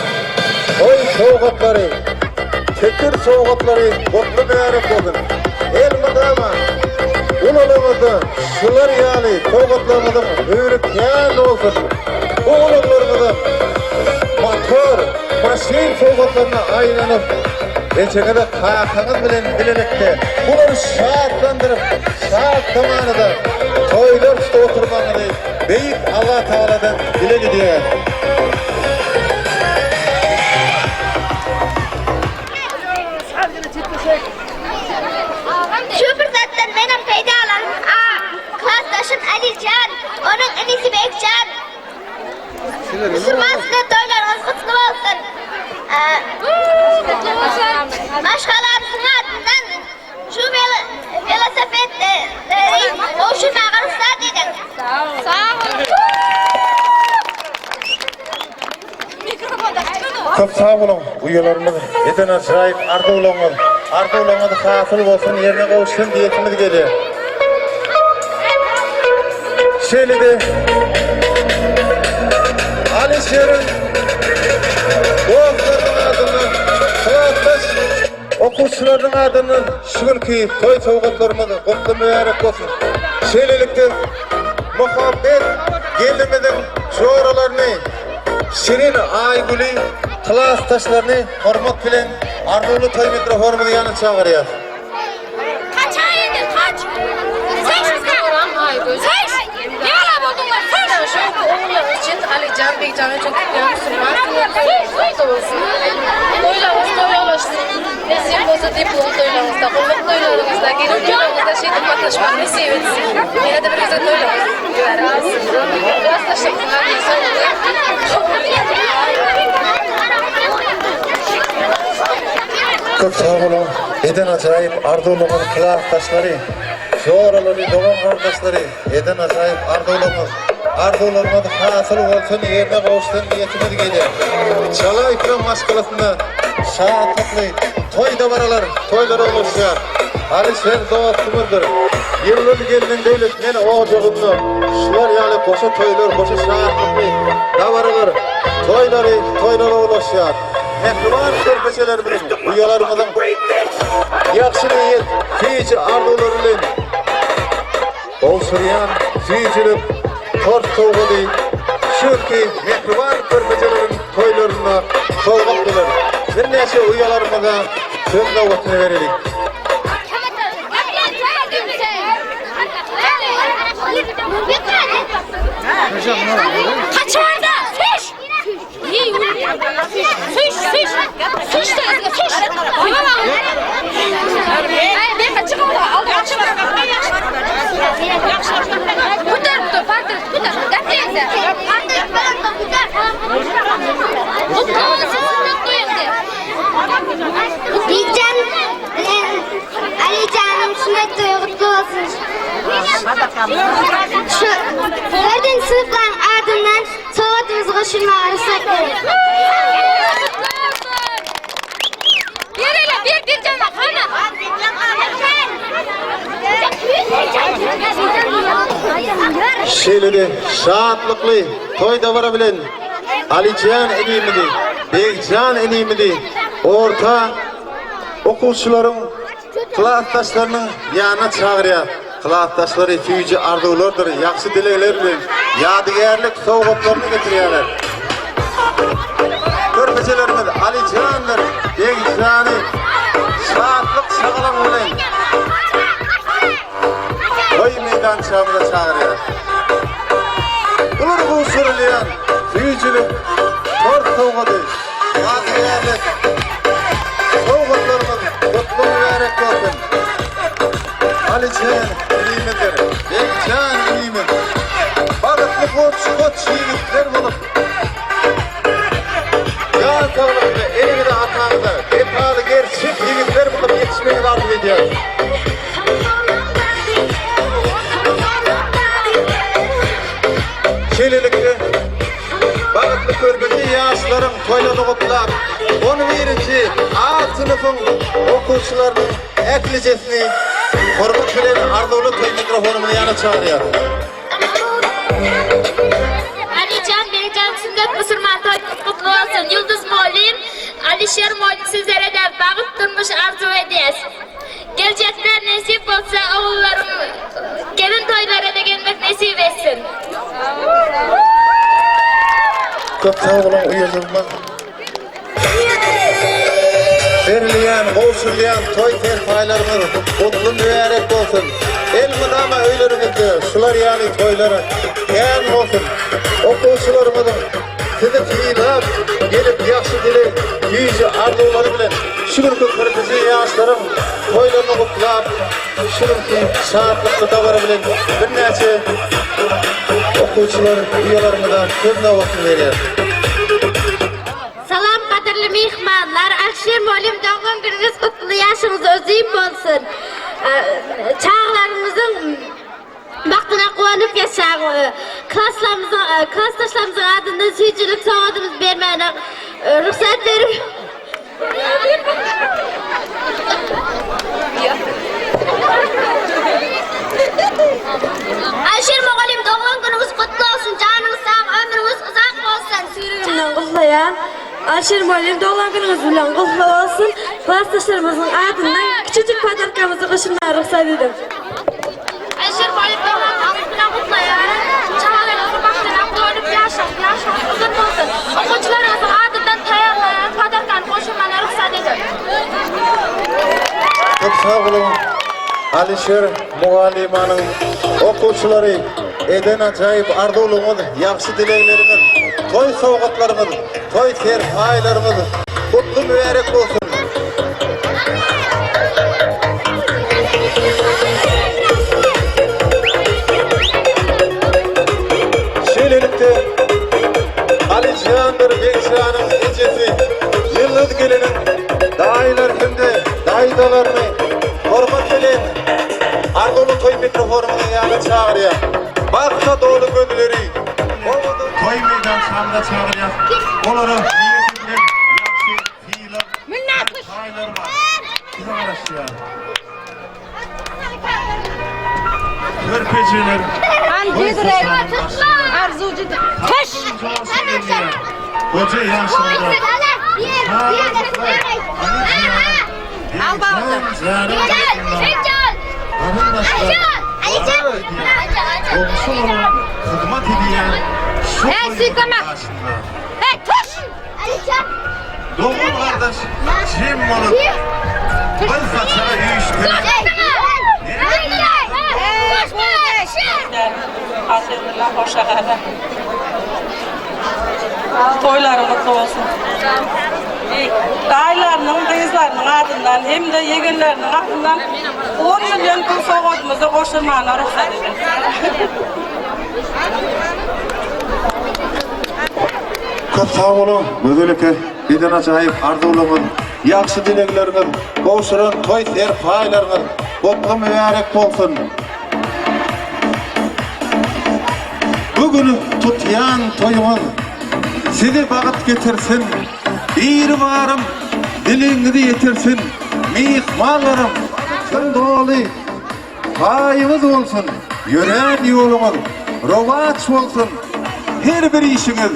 toý sowgatlary Tekir sowgatlary gutly mübärek bolsun! Elmydama ulalaryňyzda şular ýaly sowgatlaryňyzyň höwri kän bolsun! Bu ulaglaryňyzam motor, maşyn sowgatlaryna aýlanyp, ejeňizi kakaňyz bilen bilelikde bulary şatlandyryp, şat zamanada toýlar tutup oturmagyňyzy Beýik Allatagaladan dileg edýäris. Şu pursatdan menem peýdalanyp, a. Klasdaşym Alijan, onuň inisi Bekjan. Musulman sünnet toýlaryňyz gutly bolsun! Maşgalamyzyň adyndan şu welosipedleri gowşurmaga rugsat ediň! Sag boluň! Köp sag boluň uýalarymyz eden ajaýyp arzuwlaryňyz arzuwlaryňyz hasyl bolsun ýerine gowuşsyn diýesimiz gelýär. Şeýle-de Alyşeriň dostlarynyň adyndan klasdaş okuwçylarynyň adyndan şu günki toý sowgatlarymyz gutly mübärek bolsun. Şeýlelikde Muhabbet gelnimiziň joralaryny, Şirin Aýgüli klasdaşlaryny hormat bilen arzuwly toý mikrofonymyzyň ýanyna çagyrýas. Kaç aýyny kaç. Seç. Seç. Ýala bolduňlar seç. Şu ogullar üçin Alijan Begjan üçin tutýan musulman sünnet gutly bolsun. Toýlaryňyz toýa ulaşsyn. Nesip bolsa diplom toýlaryňyzda, gulluk toýlaryňyzda, gelin toýlaryňyzda şeýdip gatnaşmak nesip etsin. Ýene-de bir gezek toýlaryňyz mübärek bolsun. Klasdaşlarymyzyň adyna sowgady kabul edýän. Köp sag boluň eden ajaýyp arzuwlaryňyz klasdaşlary, joralary, dogan gardaşlary eden ajaýyp arzuwlaryňyz arzuwlaryňyz hasyl bolsun ýerine gowuşsyn diýesimiz gelýär. Çalaýewiň maşgalasynda şatlykly toý dabaralar toýlara ulaşýar. Alyşir dostumyzdyr. Ýyldyz gelniň döwlet men ojagynda şular ýaly goşa toýlar goşa şatlykly dabaralar toýlary toýlara ulaşýar. Mähriban körpejelerimiziň, uýalarymyzyň ýagşy niýet, süýji arzuwlary bilen gowşurýan süýjülik tort sowgady şu günki mähriban körpejeleriň toýlarynda sowgat bolar. Birnäçe uýalarymyza söz nobatyny bereliň. Kaç orada? Süş! Süş, süş! Süş süş! Göter, göter, göter. Şu dördünji synplaryň adyndan sowgatymyzy goşurmaga rugsat beriň. Şeýle-de şatlykly toý-dabara bilen Alyjan inimizi, Begjan inimizi orta okuwçylaryň klasdaşlarynyň ýanyna çagyrýar. Klasdaşlary süýji arzuwlardyr ýagşy dilegler bilen ýadygärlik sowgatlaryny getirýärler. Körpejelerimiz Alyjandyr Begjany şatlyk-şagalaň bilen toý meýdançamyza çagyrýar. Bular gowşurylýan süýjülik tort sowgady, ýadygärlik sowgatlarymyz gutly mübärek bolsun! Alyjan inimizdir, Begjan inimiz. Bagtly goç-goç ýigitler bolup, jan saglykda eliňize ataňyza wepaly gerçek ýigitler bolup ýetişmegiňizi arzuw edýäris. Şeýlelikde, bagtly körpeje ýaşlaryň toýlaryny gutlap, on birinji A synpyň okuwçylarynyň ählijesini hormat bilen arzuwly toý mikrofonymyzyň ýanyna çagyrýarys. Alijan Begjan sünnet musulman toýuňyz gutly bolsun. Ýyldyz mugallym, Alişer mugallym sizlere-de bagyt durmuş arzuw edýäs. Geljekde nesip bolsa ogullaryň gelin toýlara-da gelmek nesip etsin. Köp sag boluň uýajygymyz. Berilýän, gowşurylýan toý serpaýlaryňyz gutly mübärek bolsun! Elmydama öýleriňizde şular ýaly toýlar kän bolsun! Okuwçylarymyzyň sizi sylap gelip ýagşy dileg, süýji arzuwlary bilen şu günki körpeje ýaşlaryň toýlaryny gutlap, şu günki şatlykly dabara bilen birnäçe okuwçylar uýalarymyza söz nobatyny berýär. Salam gadyrly myhmanlar Alişer mugallym doglan günüňiz gutly ýaşyňyz uzyn bolsun çagalaryňyzyň bagtyna guwanyp ýaşaň klaslarymyzyň klasdaşlarymyzyň adyndan süýjülik sowgadymyzy bermäne rugsat beriň. Alişer mugallym doglan günüňiz gutly bolsun janyňyz sag ömrüňiz uzak bolsun. Ýüregimden gutlaýan. Alişer mugallym doglan günüňiz bilen gutly bolsun. Klasdaşlarymyzyň adyndan kiçijik podarkamyzy goşulmaga rugsat ediň. Alişer mugallym doglan günüňiz bilen gutlaýaryn. Çagalaryňyzyň bagtyna guwanyp ýaşaň, ýaşyňyz uzyn bolsun. Okuwçylaryňyzyň adyndan taýýarlanan podarkany goşulmagyna rugsat ediň. Köp sag boluň Alişer mugallymanyň okuwçylary eden ajaýyp arzuwlaryňyz ýagşy dilegleriňiz toý sowgatlaryňyz toý serpaýlaryňyz gutly mübärek bolsun. Şeýlelikde Alyjandyr Begjanyň ejesi Ýyldyz geliniň daýylary hem-de daýzalaryny hormat bilen arzuwly toý mikrofonymyzyň ýanyna çagyrýar. Bagta doly gözleri owadan toý meýdançamyza çagyrýar. Olara niýet edilen ýagşy sylag, paýlar bar. Size garaşýar. Körpejeler Goja ýaşulular Goňşy bolup hyzmat edýän şu başynda. Dogan gardaş jem bolup bir saçaga üýşseler. Toýlaryň gutly bolsun. Daýylarynyň, gyzlarynyň adyndan hem-de ýegenleriniň adyndan 10 million pul sowgadymyzy goşurmagyna rugsat ediň. Köp sag boluň, Gözel eke, eden ajaýyp arzuwlaryňyz, ýagşy dilegleriňiz, gowşuran toý serpaýlaryňyz gutly mübärek bolsun! Bu gün tutýan toýuňyz size bagt getirsin, Biribarym dilegiňizi ýetirsin, myhmanlarym bagtdan doly paýyňyz bolsun, ýörän ýoluňyz rowaç bolsun, her bir işiňiz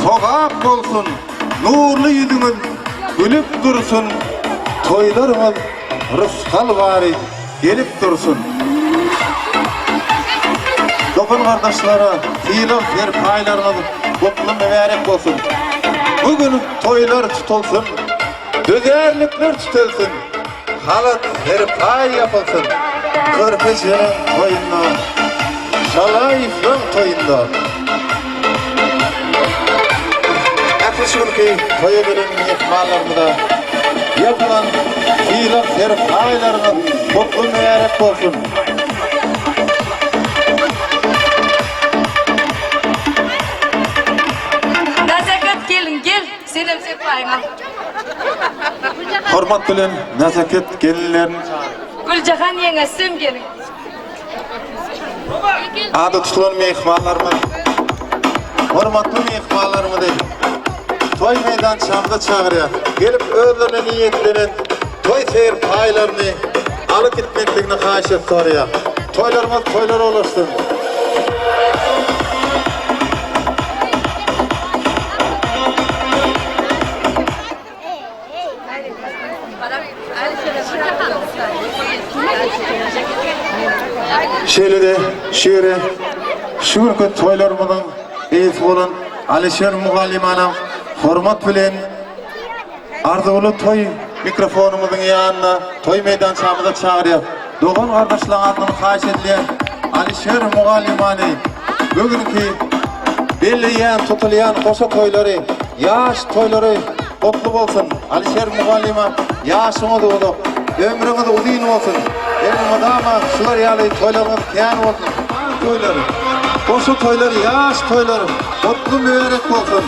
sogap bolsun, nurly ýüzüňiz gülüp dursun, toýlaryňyz rysgal bary gelip dursun. Dogan-gardaşlara sylag-serpaýlaryňyz gutly mübärek bolsun. Bu gün toýlar tutulsyn, düzärlikler tütelsin, halat-serpaý ýapylsyn. Körpejeleň toýunda, şalaýyflaň toýunda. Ähli şu günki toýa gelen myhmanlarymyza ýapylan sylag-serpaýlaryňyz gutly mübärek bolsun! Nazakat gelin gel, senem serpaýyňy al. Hormat bilen Nazaket gelinlerini Güljahan ýeňňe sizem geliň. Ady tutulan myhmanlarymyz, hormatly myhmanlarymyzy toý meýdançamyza çagyrýar. Gelip özlerine niýetlenen toý serpaýlaryny alyp gitmekligini haýyş edip soraýar. Toýlarymyz toýlara ulaşsyn. Şeýle-de şu ýere şu günki toýlarymyzyň eýesi bolan Alyşir mugallymana hormat bilen arzuwly toý mikrofonymyzyň ýanyna toý meýdançamyza çagyrýar. Dogan-gardaşlaryň adyndan haýyş edilýän Alyşir mugallymany bu günki belleýän, tutulýan goşa toýlary, ýaş toýlary Gutly bolsun Alişer mugallyma ýaşyňyz uzak ömrüňiz uzyn bolsun elmydama şular ýaly toýlaryňyz kän bolsun toýlar goşa toýlar ýaş toýlar gutly mübärek bolsun.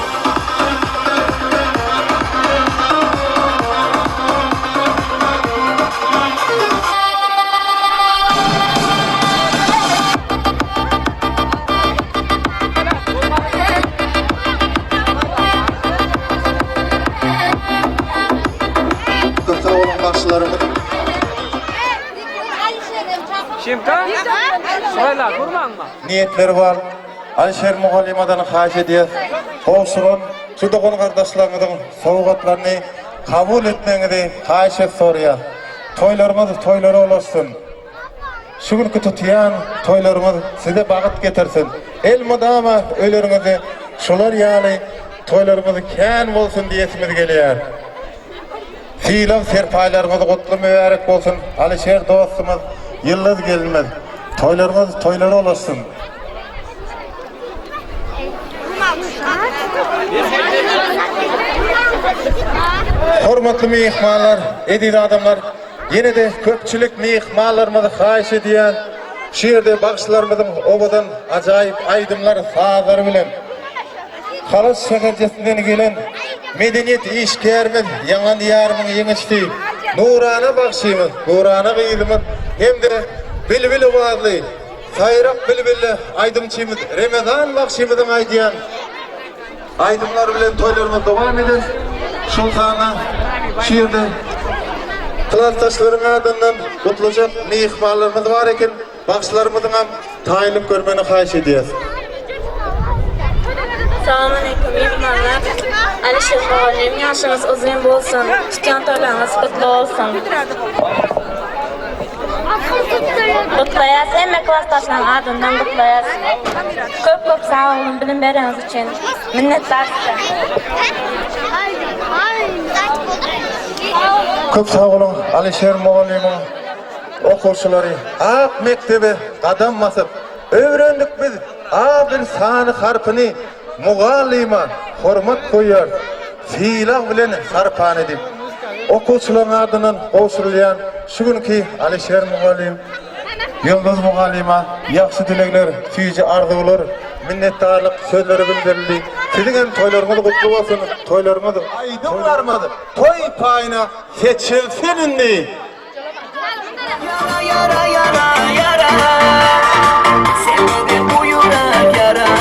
Köp sag boluň bagşylarymyz. Şimka? Şurayla durmaňmy? Niýetleri bar. Alişer mugallymadan haýyş edýäs. Gowşuran şu dogan gardaşlaryňyzyň sowgatlaryny kabul etmegiňizi haýyş edip soraýas. Toýlaryňyz toýlara ulaşsyn. Şu günki tutýan toýlaryňyz size bagt getirsin. Elmydama öýleriňizde şular ýaly toýlaryňyz kän bolsun diýesimiz gelýär. Sylag serpaýlaryňyz gutly mübärek bolsun Alyşer dostumyz Ýyldyz gelinimiz toýlaryňyz toýlara ulaşsyn. Hormatly myhmanlar, eziz adamlar! Ýene-de köpçülik myhmanlarymyzy haýyş edýän, şu ýerde bagşylarymyzyň owadan ajaýyp aýdymlar, sazlary bilen Halaç şäherçesinden gelen medeniýet işgärimiz, Ýaňlan Diýarymyň ýeňijisi Nurana bagşymyz, Nurana gyzymyz hem-de bilbil owazly, saýrak bilbilli aýdymçymyz Remezan bagşymyzyň aýdýan Aýdymlar bilen toýlarymyz dowam eder. Şol sanda şu ýerde klasdaşlaryň adyndan gutlajak myhmanlarymyz bar eken. Bagşylarymyzyňam taýynlyk görmegini haýyş edýäs. Salamaleýkum myhmanlar. Alişer mugallym ýaşyňyz uzyn bolsun, tutýan toýlaryňyz gutly bolsun. Gutlaýas hemme klasdaşlaryň adyndan gutlaýas. Köp köp sag boluň bilim bereniňiz üçin. Minnetdar size. Köp sag boluň Alişer mugallymyň okuwçylary ak mekdebe gadam basyp öwrendik biz A bir sany harpyny mugallyma hormat goýýarys sylag bilen sarpany diýip okuwçylaryň adyndan gowşurylýan şu günki Alişer mugallym Ýyldyz mugallyma ýagşy dilegler, süýji arzuwlar, minnetdarlyk sözleri bildirildi. Siziň hem toýlaryňyz gutly bolsun, toýlaryňyz, aýdymlarymyz toý paýyna seçilsin indi! Ýara ýara ýara ýara Sevmedi bu ýürek ýara.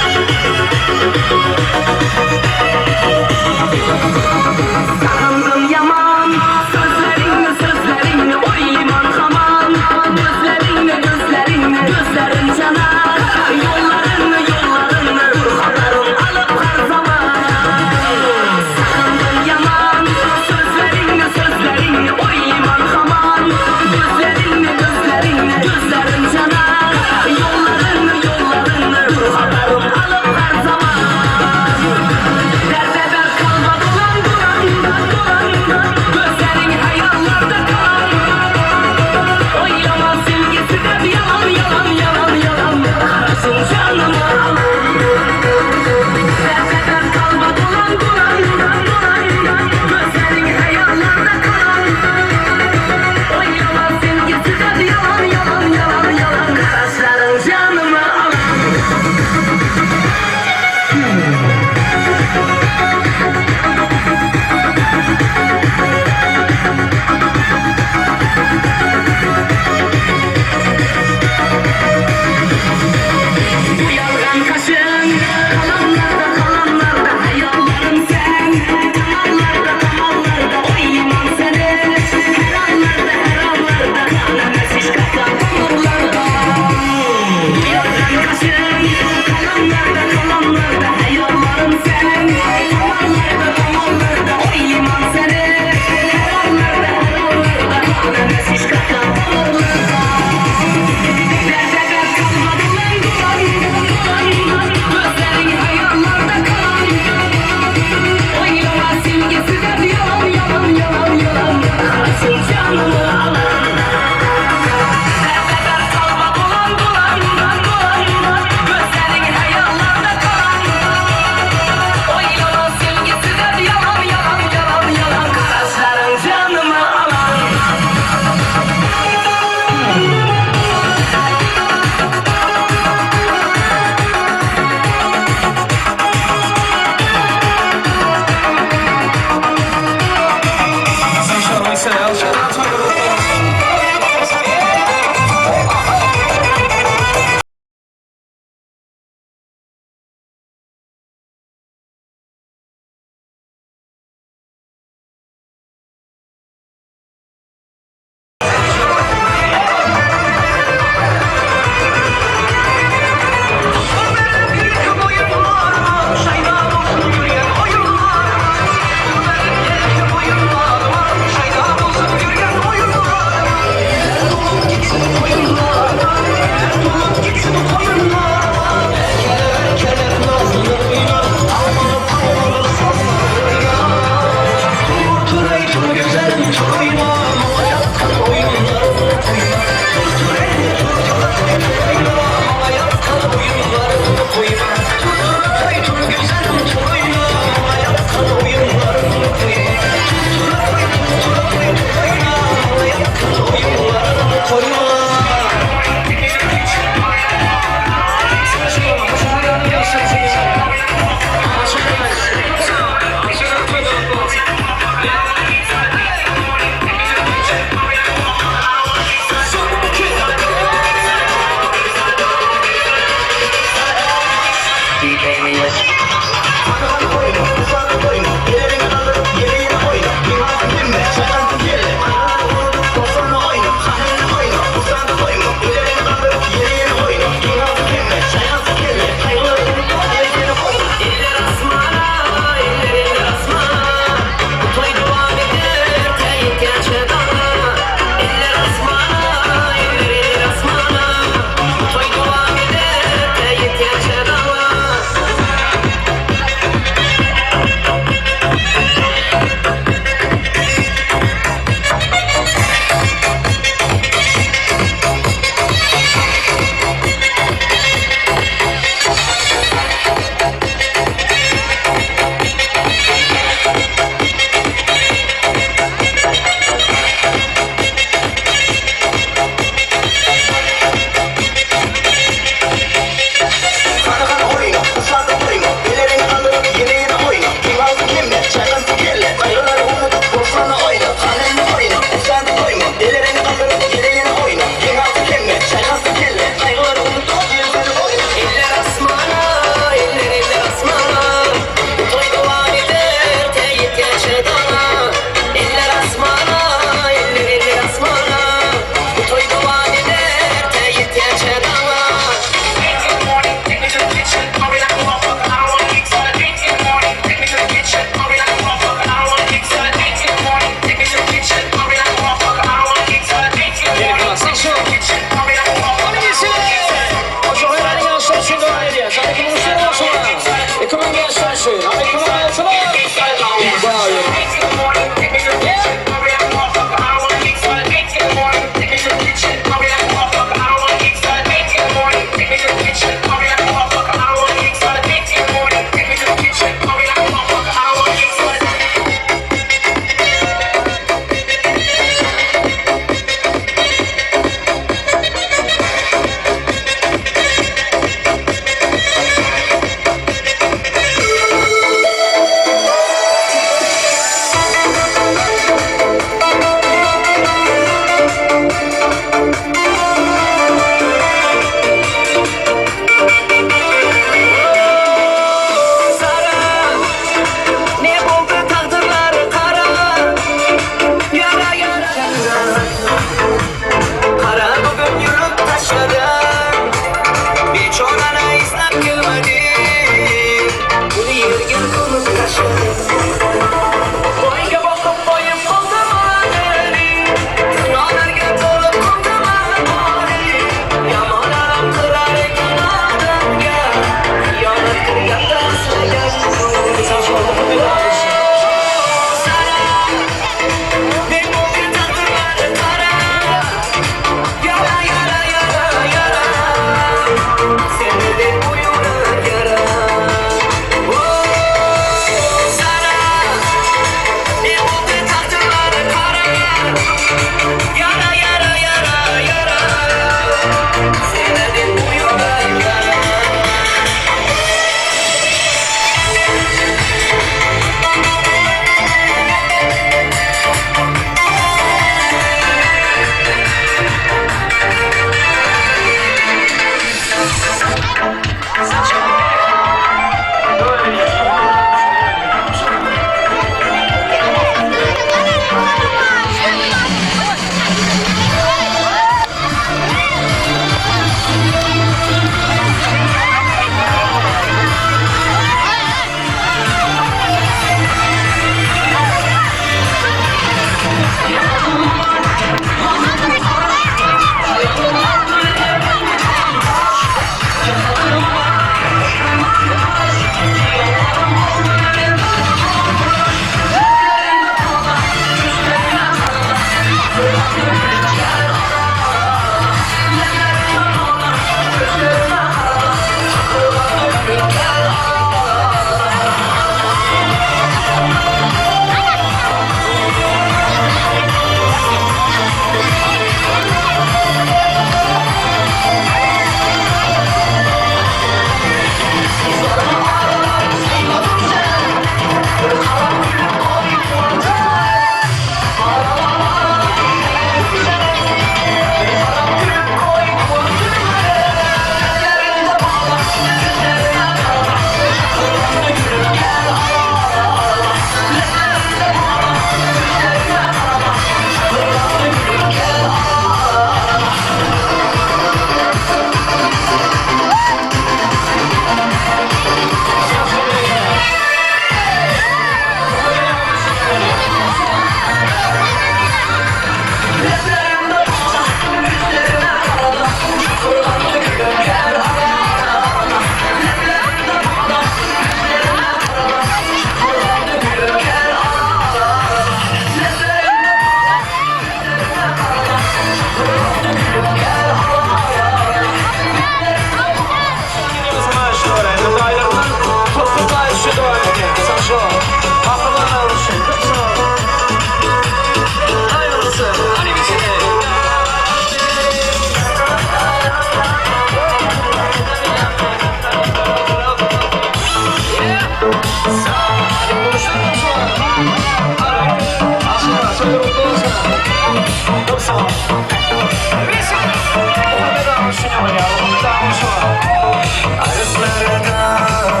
Ariqlardan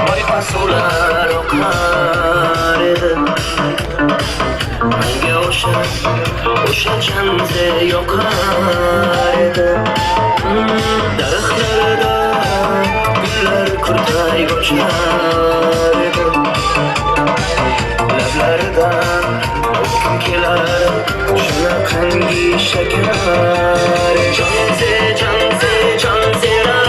loyqa suvlar oqar edi. Menga o'sha o'sha chamza yoqar edi. Daraxtlarda gullar kurtay ochar edi. Lablaridan o'pkim kelar shunaqangi shakar. Jonze, jonze, jonzera,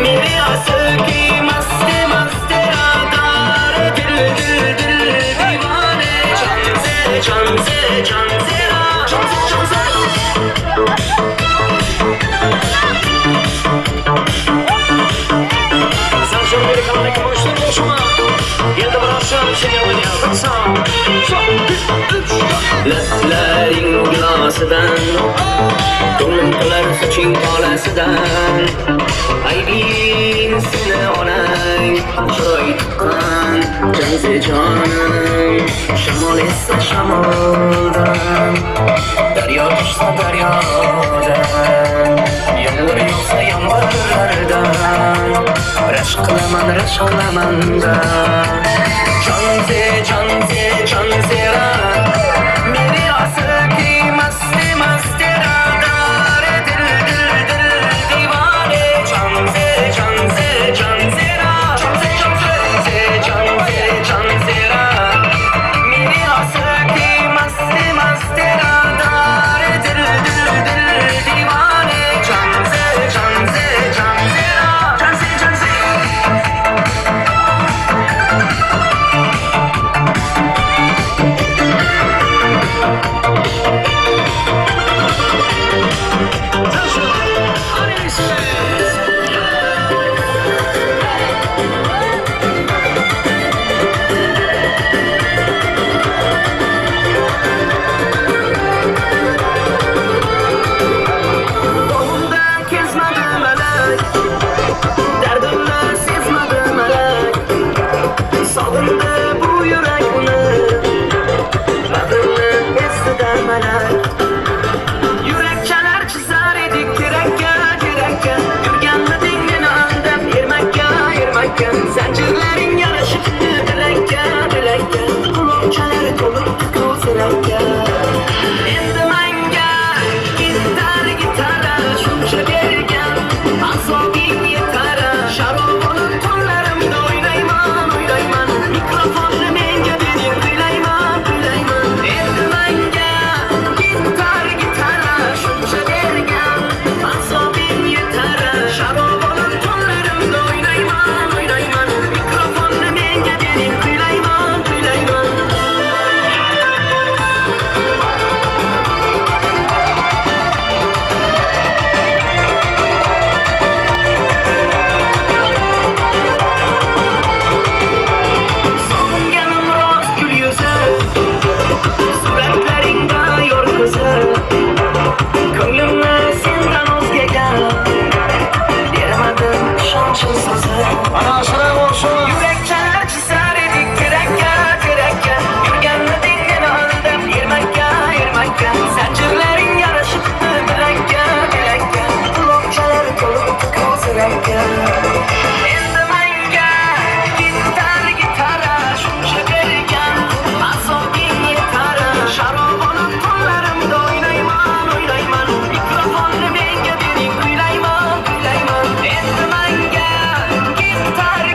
mere asaki mast mast radar dil dil dil divane. Jonze, jonze, jonzera, jonze, jonze. Laplaring gilosidan Ko'nglim to'lar soching tolasidan Aybing seni onang Chiroy tuqqan jonim Shamol essa shamoldan Daryo tushsa daryodan Yomg'ir yog'sa yomg'irlardan Rashk qilaman rashk qilaman da Jonze, jonze, jonzera Mere asaki mast mast radar Dil dil dil divane Jonze, jonze, jonzera Jonze, jonze, jonze, jonzera Mere asaki mast mast radar Dil dil dil divane Jonze, jonze, jonzera Jonze, jonze. Doğumda kezmedim elek Derdimni sezmedim elek Sog'indi bu yurak uni Bag'rimni ezdi melek Yurakchalar chizar edik terakka, terakka Yurganmiding meni aldab ermakka, ermakka Zanjirlaring yarashibdi bilakka, bilakka Quloqchalar to'libdi ko'zlakka Endi manga gitar, gitara shuncha bergan azobing yetara Sharob olib tunlarimda o'ynayman, o'ynayman Mikrofonni menga bering kuylayman, kuylayman Endi manga gitar, gitara shuncha bergan azobing yetara Sharob olib tunlarimda o'ynayman, o'ynayman Mikrofonni menga bering kuylayman, kuylayman Sog'inganim rost gul yuzi Suratlaringda yor ko'zi Ko'nglimni sendan o'zgaga Bermadim ishonchim so'zi Yurakchalar chizar edik terakka, terakka Yurganmiding meni aldab ermakka, ermakka Zanjirlaring yarashibdi bilakka, bilakka Quloqchalar to'libdi ko'zlakka Endi manga gitar, gitara shuncha bergan azobing yetara Sharob olib tunlarimda o'ynayman, o'ynayman Mikrofonni menga bering kuylayman, kuylayman Endi manga gitar,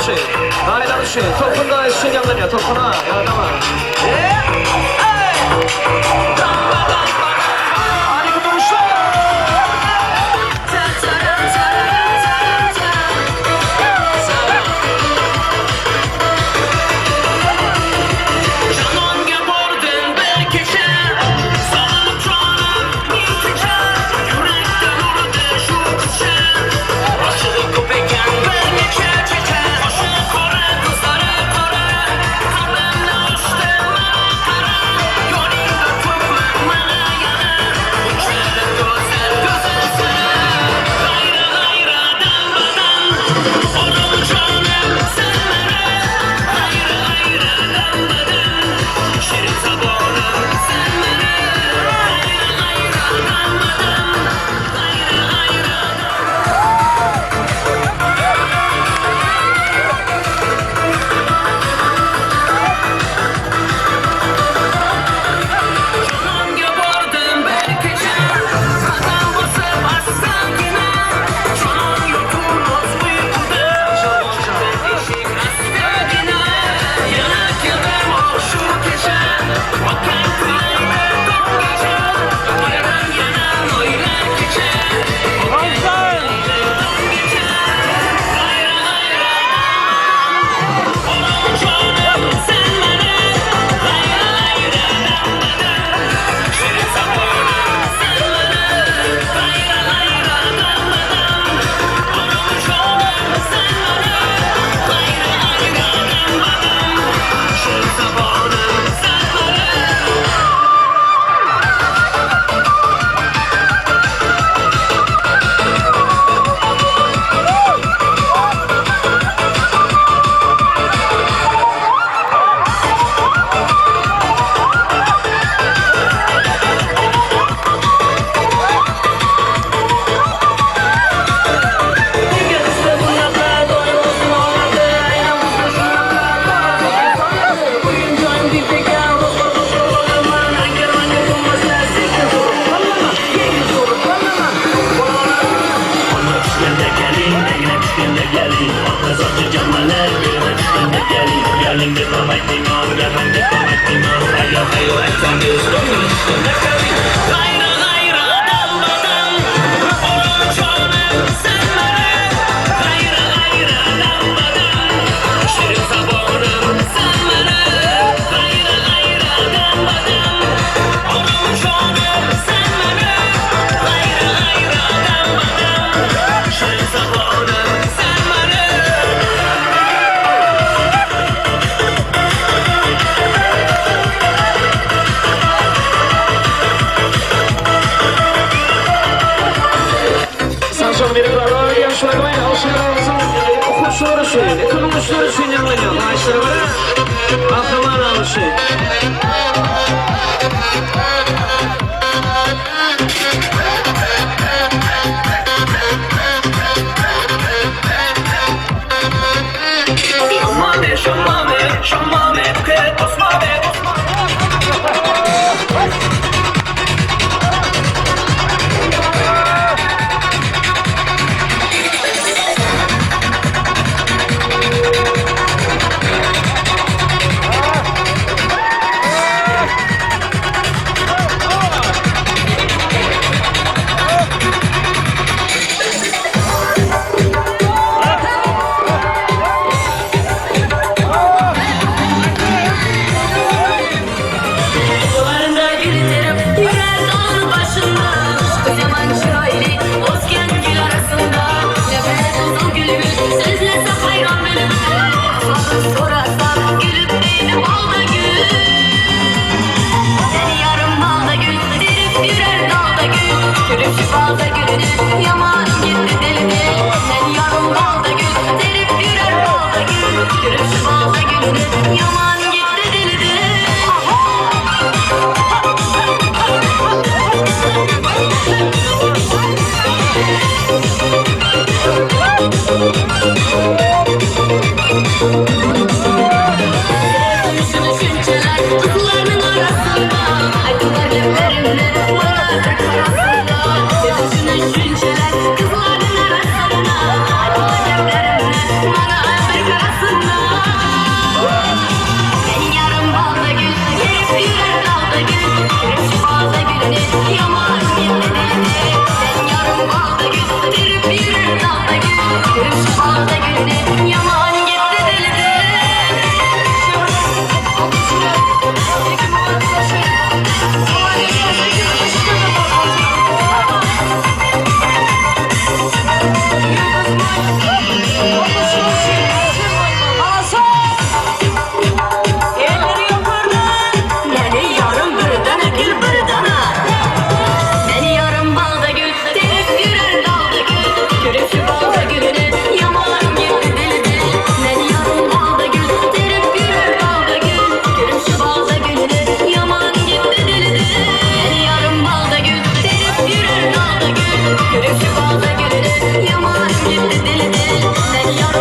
üçin, daýylar üçin, Tolkun daýy üçin ýaňlanýar. Tolkun aga, ýadama. Haryky durmuşlar!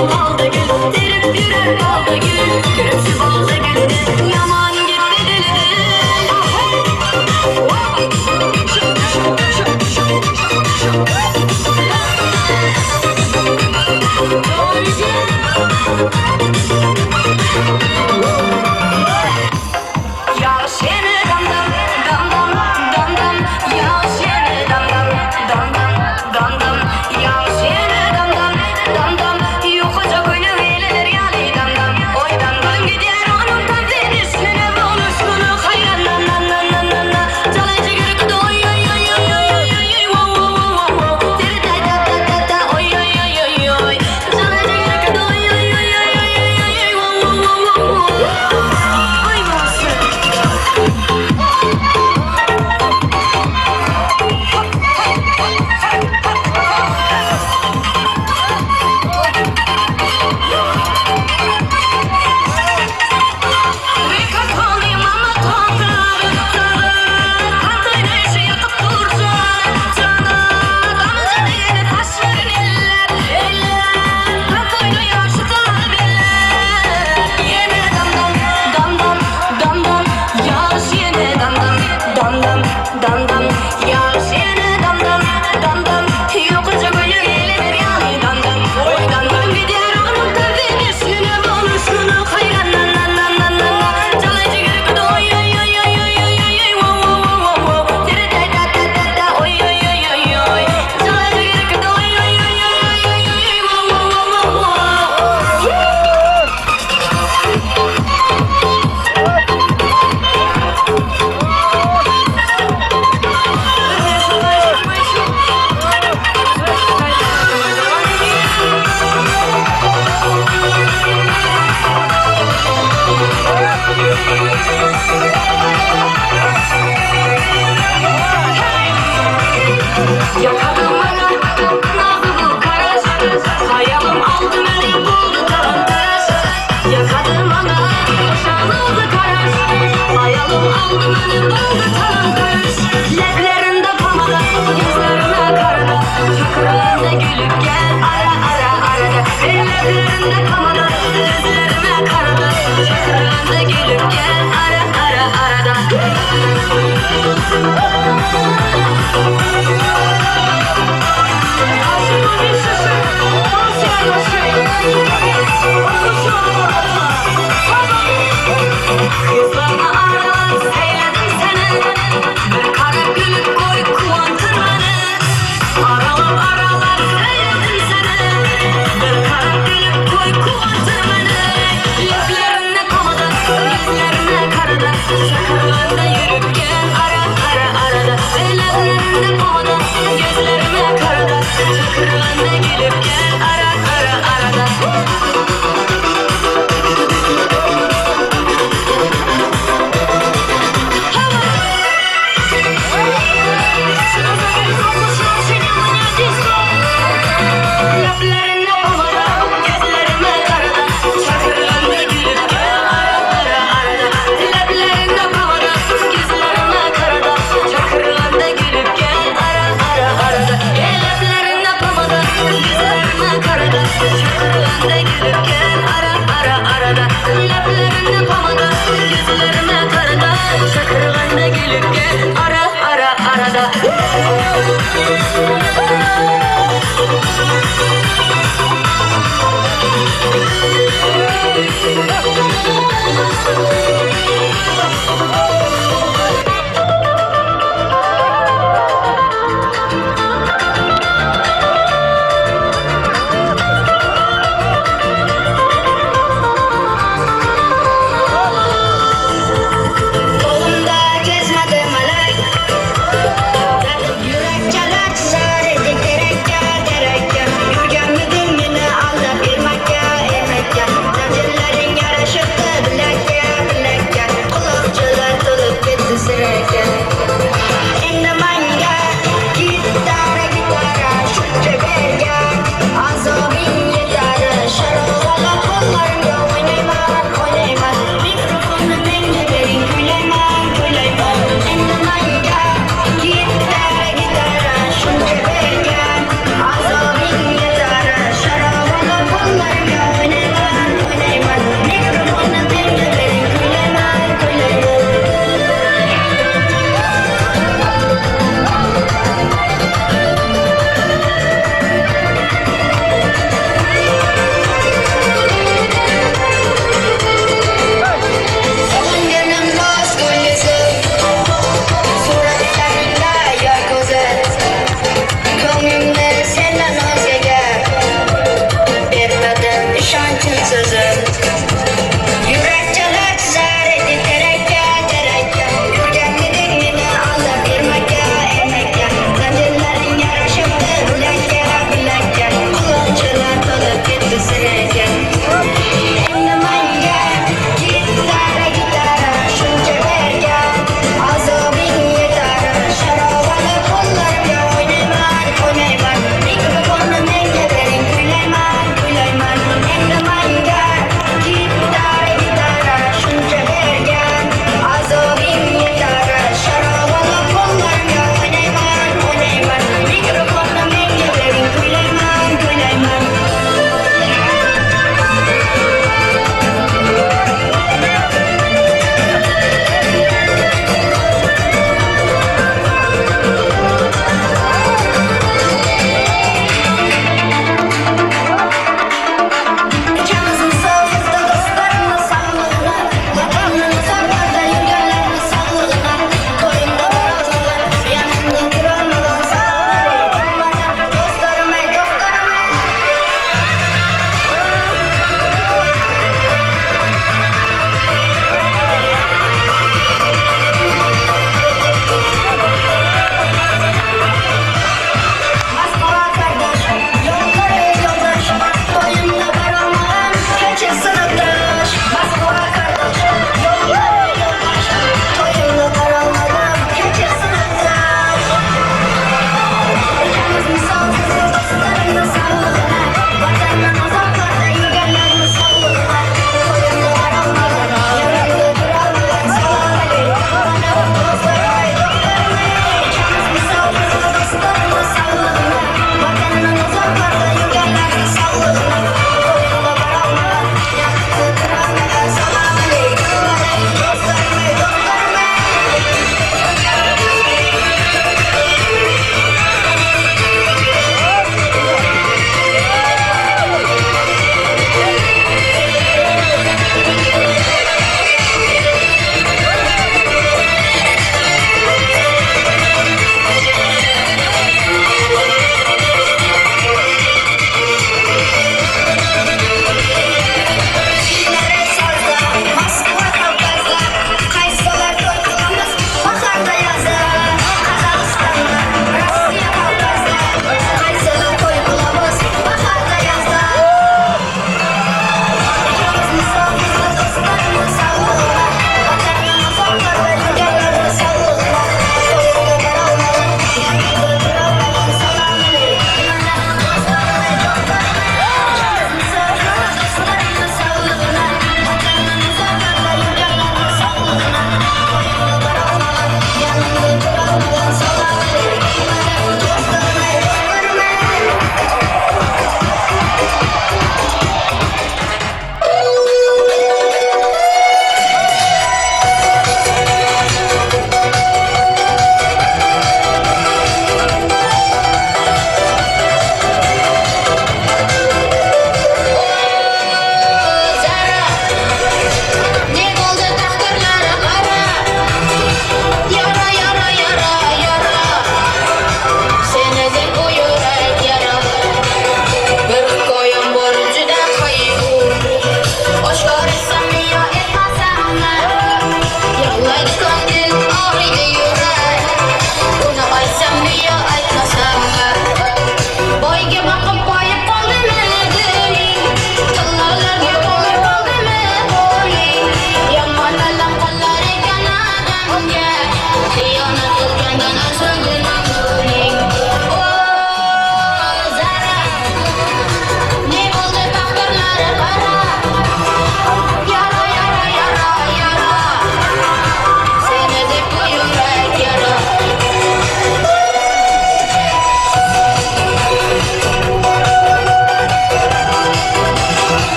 Alda gül, terip ýörer balda gül, Görüp şu balda gülüni, ýaman gitdi dilini. Ýagyş ýene dam-dam, dam-dam, dam-dam, Ýagyş ýene dam-dam, dam-dam, dam-dam, Ýagyş ýene dam-dam, dam-dam, Ýukaja köýnek eýlener ýaly dam-dam, Oý dam-dam. Gözüm gidýär onuň tans edişine, Boluşyna haýran na-na-na-na-na-na, Jalaýjy gerek oý-oý-oý-oý-oý-oý-oý, Wo-wo-wo-wo-wo, Seri-ta-ta-ta-ta-ta, oý-oý-oý-oý-oý, Jalaýjy gerek oý-oý-oý-oý-oý-oý, Wo-wo-wo-wo-wo. Oý bolsun.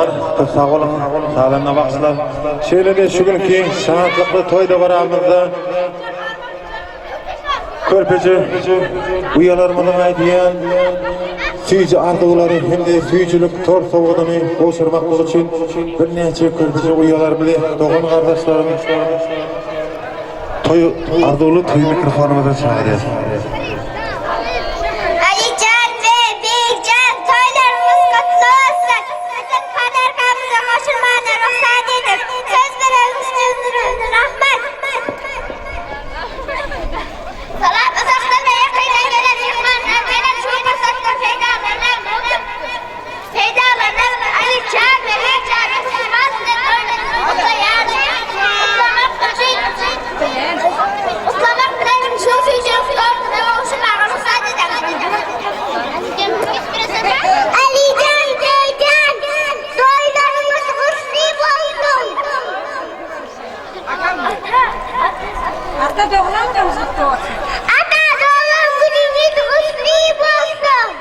aýdymçylar, köp sag boluň, sazanda bagşylar. Şeýle-de şu günki şatlykly toý dabaramyzda körpeje uýalarymyzyň aýdýan süýji arzuwlary hem-de süýjülik tort sowgadyny gowşurmaklyk üçin birnäçe körpeje uýalarymyzy, dogan-gardaşlarymyzy toý arzuwly toý mikrofonymyza çagyrýas. Alijan we Begjan toýlaryňyz gutly bolsun! Biziň podarkamyza goşulmagyna rugsat edip, söz bereniňiz üçin rahmat! Salam uzakdan we ýakyndan gelen myhmanlar menem şu pursatdan peýdalanyp, peýdalanyp Alijan we Begjanyň musulman sünnet toýlaryny gutlaýaryn. Gutlamak üçin gutlamak bilen şu süýjülik tortuna gowşurmaga rugsat ediň. Alijan Begjan toýlaryňyz gutly bolsun! Ata doglan günüňiz gutly bolsun. Ata doglan günüňiz gutly bolsun.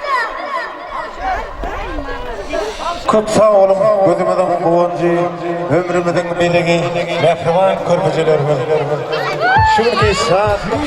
Köp sag boluň gözümiziň guwanjy, ömrümiziň bezegi, mähriban körpejelerimiz. Şu günki şatlyk.